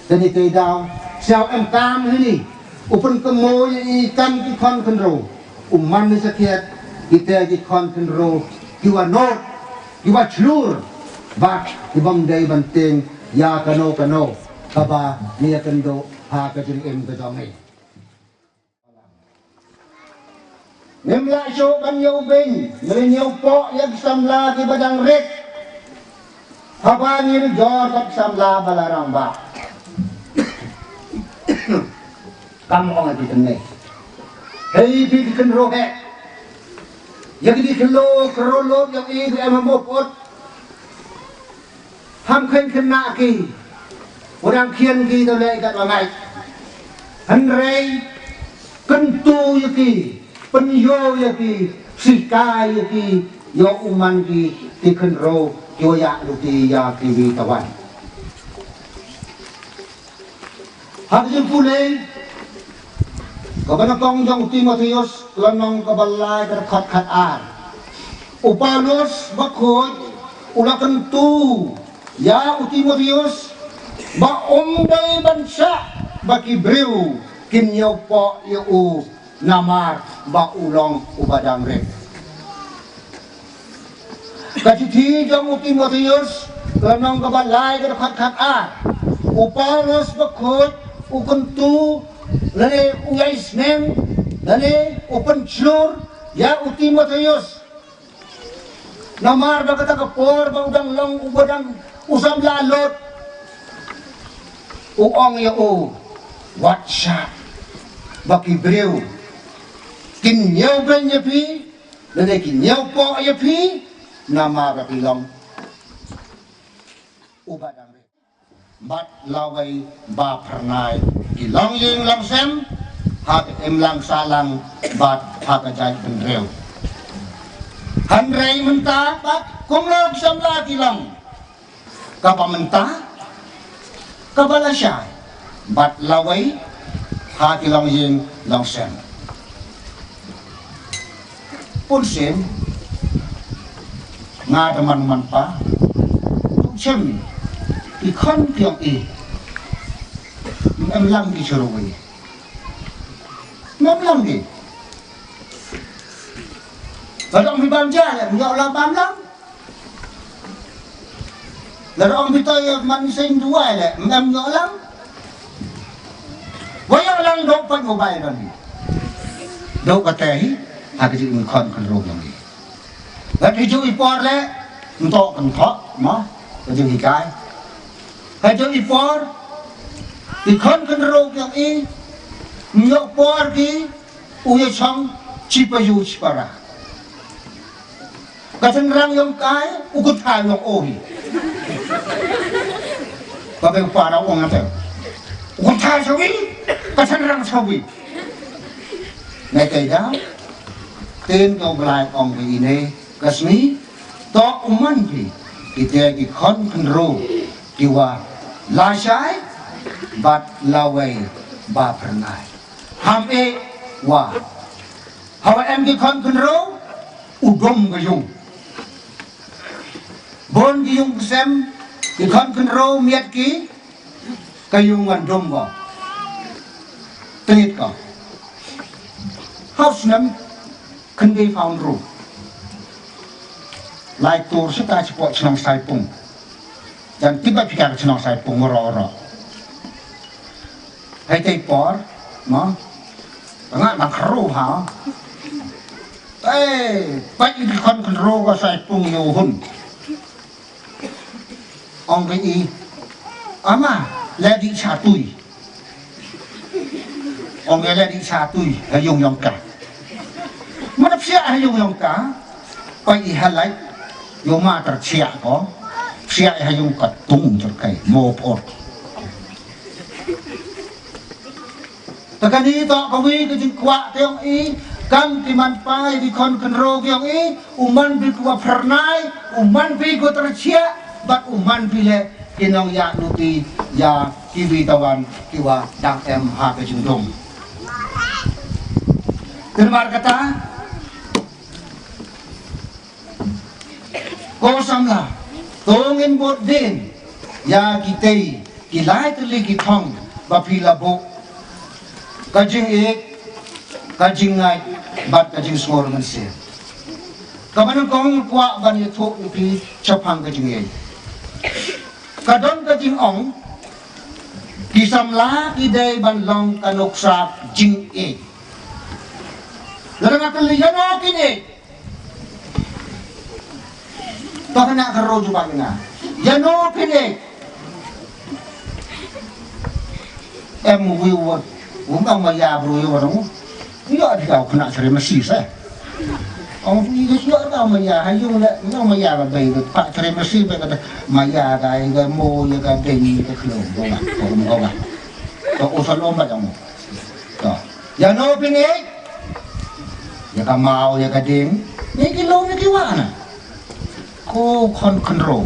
Te ni te daw, sñiaw em kam hini, u pynkynmaw ïa i kam ki khon khynroo, u man ni sakhiat, kita ki khon khynroo, ki wa nud, ki wa chlur, bad ki bym dei ban tieng, ïa kano kano, kaba, ngi ïa kynduh, ha ka jingim ka jong ngi. Ngim lah shuh ban ïoh beiñ, ngi la ïoh poh ïa ki samla ki ba dang rit. Haba ngi la jor kat ki samla ba la rangbah. Kam ong ïa ki tynne. Hei phi ki khynroo heh. Ïa ki di khynroo khynroo lut ïa ki di em mo put. Ham kheiñ khynnah ki, u dang khian ki to leh kat ba ngai. Hynrei kyntu ïa ki, pynïoh ïa ki, sikai ïa ki, ïoh u man ki, ki khynroo, ïoh ïa luti ïa kiwi tawan. Ha ka jingpule kaba nyngkong jong u Timotheus, lynnong kaba lai, ka dkhot khatar. U Paulus bakhuid u la kyntu ïa u Timotheus ba um dei ban shah ba ki briew kin ïoh poh ïa u namar ba u long uba dang rit. Ka shithi jong u Timotheus, lynnong kaba lai, ka dkhot khatar. U Paulus bakhuid u kyntu lane u ïai sneng lane u pynchlur ïa u Timotheus. Namar ba kata ka por ba u dang long uba dang u samla lut. U ong ïa u, wat shah ba ki briew kin ïoh beiñ ïa phi, lane kin ïoh poh ïa phi, namar ba phi long uba dang rit. Bad lawei ba phyrnai ki longïing longsem ha ka imlang sahlang bad ha ka jaitbynriew. Hynrei mynta bad kumno ki samla ki long, kaba mynta, kaba lashai, bad lawei ha ki longïing longsem. Bunsien nga da man man pa, tu chem i khon ki ong i, em lang ki churu i, em lang ki. Ba dong hi bam ja le, em ïoh la bam lang. Lada ong phi to ïa man seng duwai le, em ïoh lang. Wa ïoh lang dok pat mobile ban. Dok kata hi, ha ka jingkhon khynroo jong i. Lada hi ju i por le, em to kan thok, ma, ka jinghikai. Ha ju i por, i khon khynroo jong i, em ïoh por ki, u ïa chong, chi pa yu chi pa ra. Ka tynrang ïong kai, u kynthai ïong o hi. Ba be u para ong ate. U kynthai shawi, ka tynrang shawi. Ngi tei da, ktien ka U Blai ong ïa ine ka sngi, to u man phi kita ki khon khynroo kiwa lashai bad lawei ba phyrnai. Ham eh wa, hawa em ki khon khynroo, u dum ka yung. Bun ki yung ksem, ki khon khynroo miat ki, ka yung ngan dum ko. Tengit ko. Haus nem, khyndai phaw ynru. Lai tur sita chipoh chnong Saipung. Jan tiba pika ka chnong Saipung, oro oro. Hai tei por, no? Tengah nang khynroo ha. Eh, pait ki khon khynroo ka Saipung ïa u hun. Ong ka i, ama, leh dih shatui. Ong ka leh dih shatui, ha yung yong ka. Mada psiah ha yung yong ka, pait i halai, yo ma ter tsiah ko, psiah ha yung ka tung ter kai, mo por. Ta kani to ka wi ka jingkwah ka yong i, kam ki man pai ki khon khynroo ka yong i, u man bi kuwa phyrnai, u man bi kuwa terchiah, bad u man bi leh ki nongïaid luti ïa ki wi tawan kiwa dang em ha ka jingdum. Te namar kata, ko samla, to ngin bud dien ïa kitei ki lai tylli ki thong ba phi la buh, ka jingïeit, ka jingngeit bad ka jingsngew mynsiem. Kaba nyngkong kwah ban ïathuh ïa phi shaphang ka jingïeit. Ka don ka jingong, ki samla ki dei ban long ka nuksa jingïeit. Lada nga kylli ïano kin ïeit, to kane ka roi jubab ïa nga. Ïano kin ïeit? Em wi wat, um ong ma ïa bru ïa wat ong. Ïa di kau kena seri mesi seh. Ong wi di ïa kau ma ïa, ha yung le, ong ma ïa ka bei, ka pa seri mesi bei kata, ma ïa ka, ïa ka mo, ïa ka ding, ïa ka khlong, ko ba, ko ba, ko ba. Ko usah lom ba jong. Ko. Ïano phi ngeit? Ïa ka maw, ïa ka ding. Ngi ki lum, ngi ki wah na. Ko khon khynroo.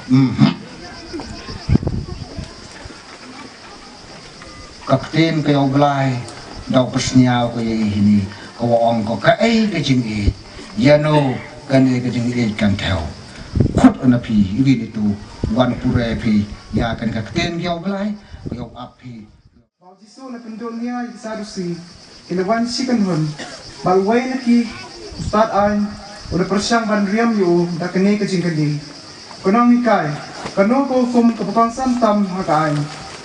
Mhm. Ka ktien ka ïa U Blai, da u pynsñiaw ka ïa i hini, ka wa ong ko kaei ka jingïeit, ïano kane ka jingïeit kan thew. Khut na phi, iwi nitu, wan pure phi, ïa kane ka ktien ka ïa U Blai, ka ïa u ap phi. Ba u Jisu u la pynduh nia ïa ki Sadusi, ki la wan shi kynhun, bad uwei na ki, u stad aiñ, u la pyrshang ban riam ïa u da kane ka jingkylli. Ko nonghikai, kano ka hukum kaba kongsan tam ha ka aiñ?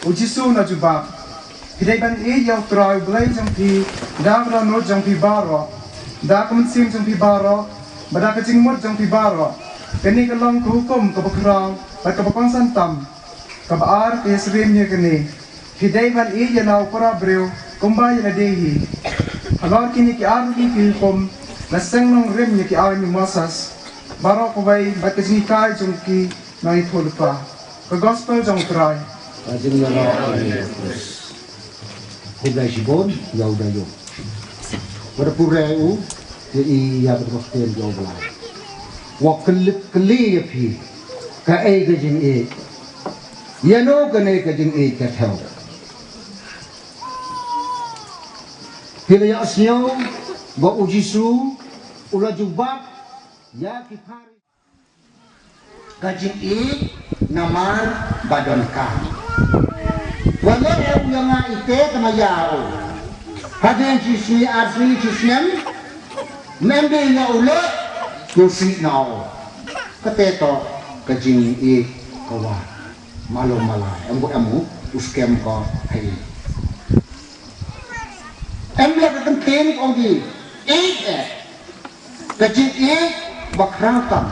U Jisu u la jubab, phi dei ban ïeit ïa U Trai U Blei jong phi da ka dohnud jong phi baroh, da ka mynsiem jong phi baroh, bad da ka jingmut jong phi baroh. Kane ka long ka hukum kaba khraw bad kaba kongsan tam. Kaba ar ka ïasyriem ïa kane, phi dei ban ïeit ïa la u para briew kumba ïa lade hi. Halor kine ki ar tylli ki hukum la seng nongrim ïa ki aiñ u Moses baroh kawei bad ka jinghikai jong ki nongïathuhlypa. Ka gospel jong U Trai. Ka jingïaroh ïa U Khrist. Khublei shibun ïa u da ïoh. Wat pure u ïa i ïa ka ktien ïa U Blei. Wa kylli kylli ïa phi kaei ka jingïeit. Ïano kane ka jingïeit ka thew. Phi la ïohsngew ba u Jisu u la jubab ïa ki Phari. Ka jingïeit namar ba donkam. Wat leh u ïa nga ite tang ma ïa u. Hadien shi sngi ar sngi shi snem. Mem dei ïa u leh u sih na u. Kata to ka jingïeit ka wa. Malu mala em bu em u u skhem ko hai. Em la ka kynthei ong ki ïeit eh. Ka jingïeit ba khraw tam.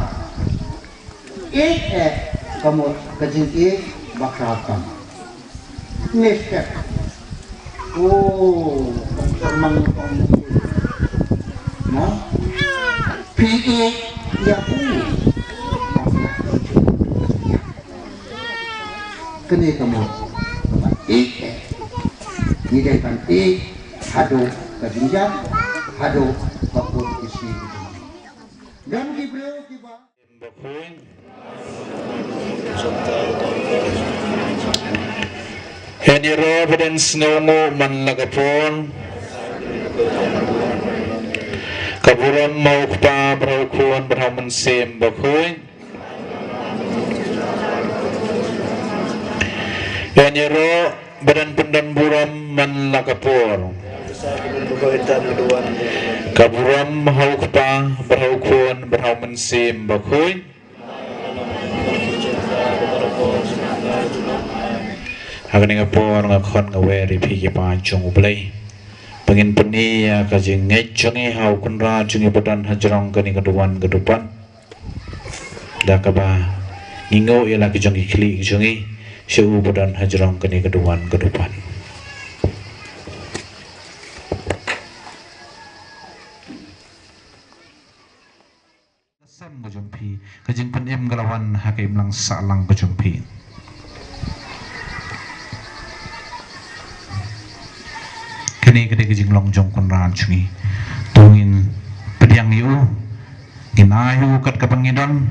Ïeit eh ka mut ka jingïeit ba khraw tam. Nefkhet. Oh, mang ong. Na? Phi ïeit ïa u. Kane ka mut. Ïeit eh. Ngi dei ban ïeit haduh Ka jingïap haduh ba kut ki sngi ki jong ngi. Don ki briew kiba Hynrei ba don sngewnguh man la ka por. Ka burom ha u Kpa bad ha u Khun bad ha u Mynsiem Bakhuid. Hynrei ba don pyndon burom man la ka por. Ka burom ha u Kpa bad ha u Khun bad ha u Mynsiem Bakhuid. Ha kane ka por nga khot nga wer ïa phi ki paid jong U Blei ba ngin pyni ïa ka jingngeit jong ngi ha u Kynrad jong ngi ba don hajrong kane ka duwan ka dupan. Da kaba ngi nguh ïa la ki jong ki khlieh ki jong ngi sha u ba don hajrong kane ka duwan ka dupan. Ka sem ka jong phi, ka jingpynim ka la wan ha ka imlang sahlang ka jong phi. Kane ka dei ka jinglong jong u Kynrad jong ngi. To ngin pdiang ïa u, ngin ai ïa u kat kaba ngi don,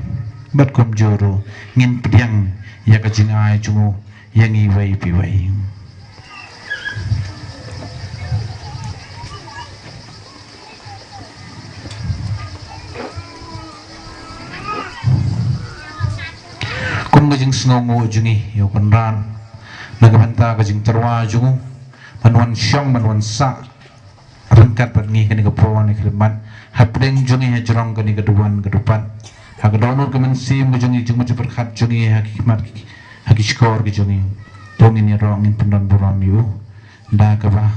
bad kumjuh ruh ngin pdiang ïa ka jingai jong u ïa ngi iwei pa iwei. Kum ka jingsngewnguh jong ngi ïa u Kynrad na ka bynta ka jingtyrwa jong u ban wan shong ban wan sah ryngkat bad ngi kane ka por ne ka khyllipmat hapdeng jong ngi hajrong kane ka duwan ka dupan. Ha ka dohnud ka mynsiem ka jong ngi, jingmut jingpyrkhat jong ngi ha ki khmat, ha ki shkor ki jong ngi. To ngin ïaroh, ngin pyndon burom ïa u da kaba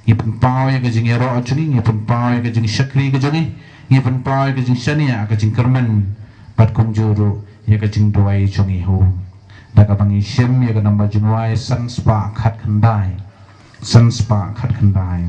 ngi pynpaw ïa ka jingïaroh jong ngi, ngi pynpaw ïa ka jingshakri ka jong ngi, ngi pynpaw ïa ka jingshaniah, ka jingkyrmen bad kumjuh ruh ïa ka jingduwai jong ngi ha u. Da kaba ngi shim ïa ka namba jingduwai san spah khatkhyndai. San spah khatkhyndai.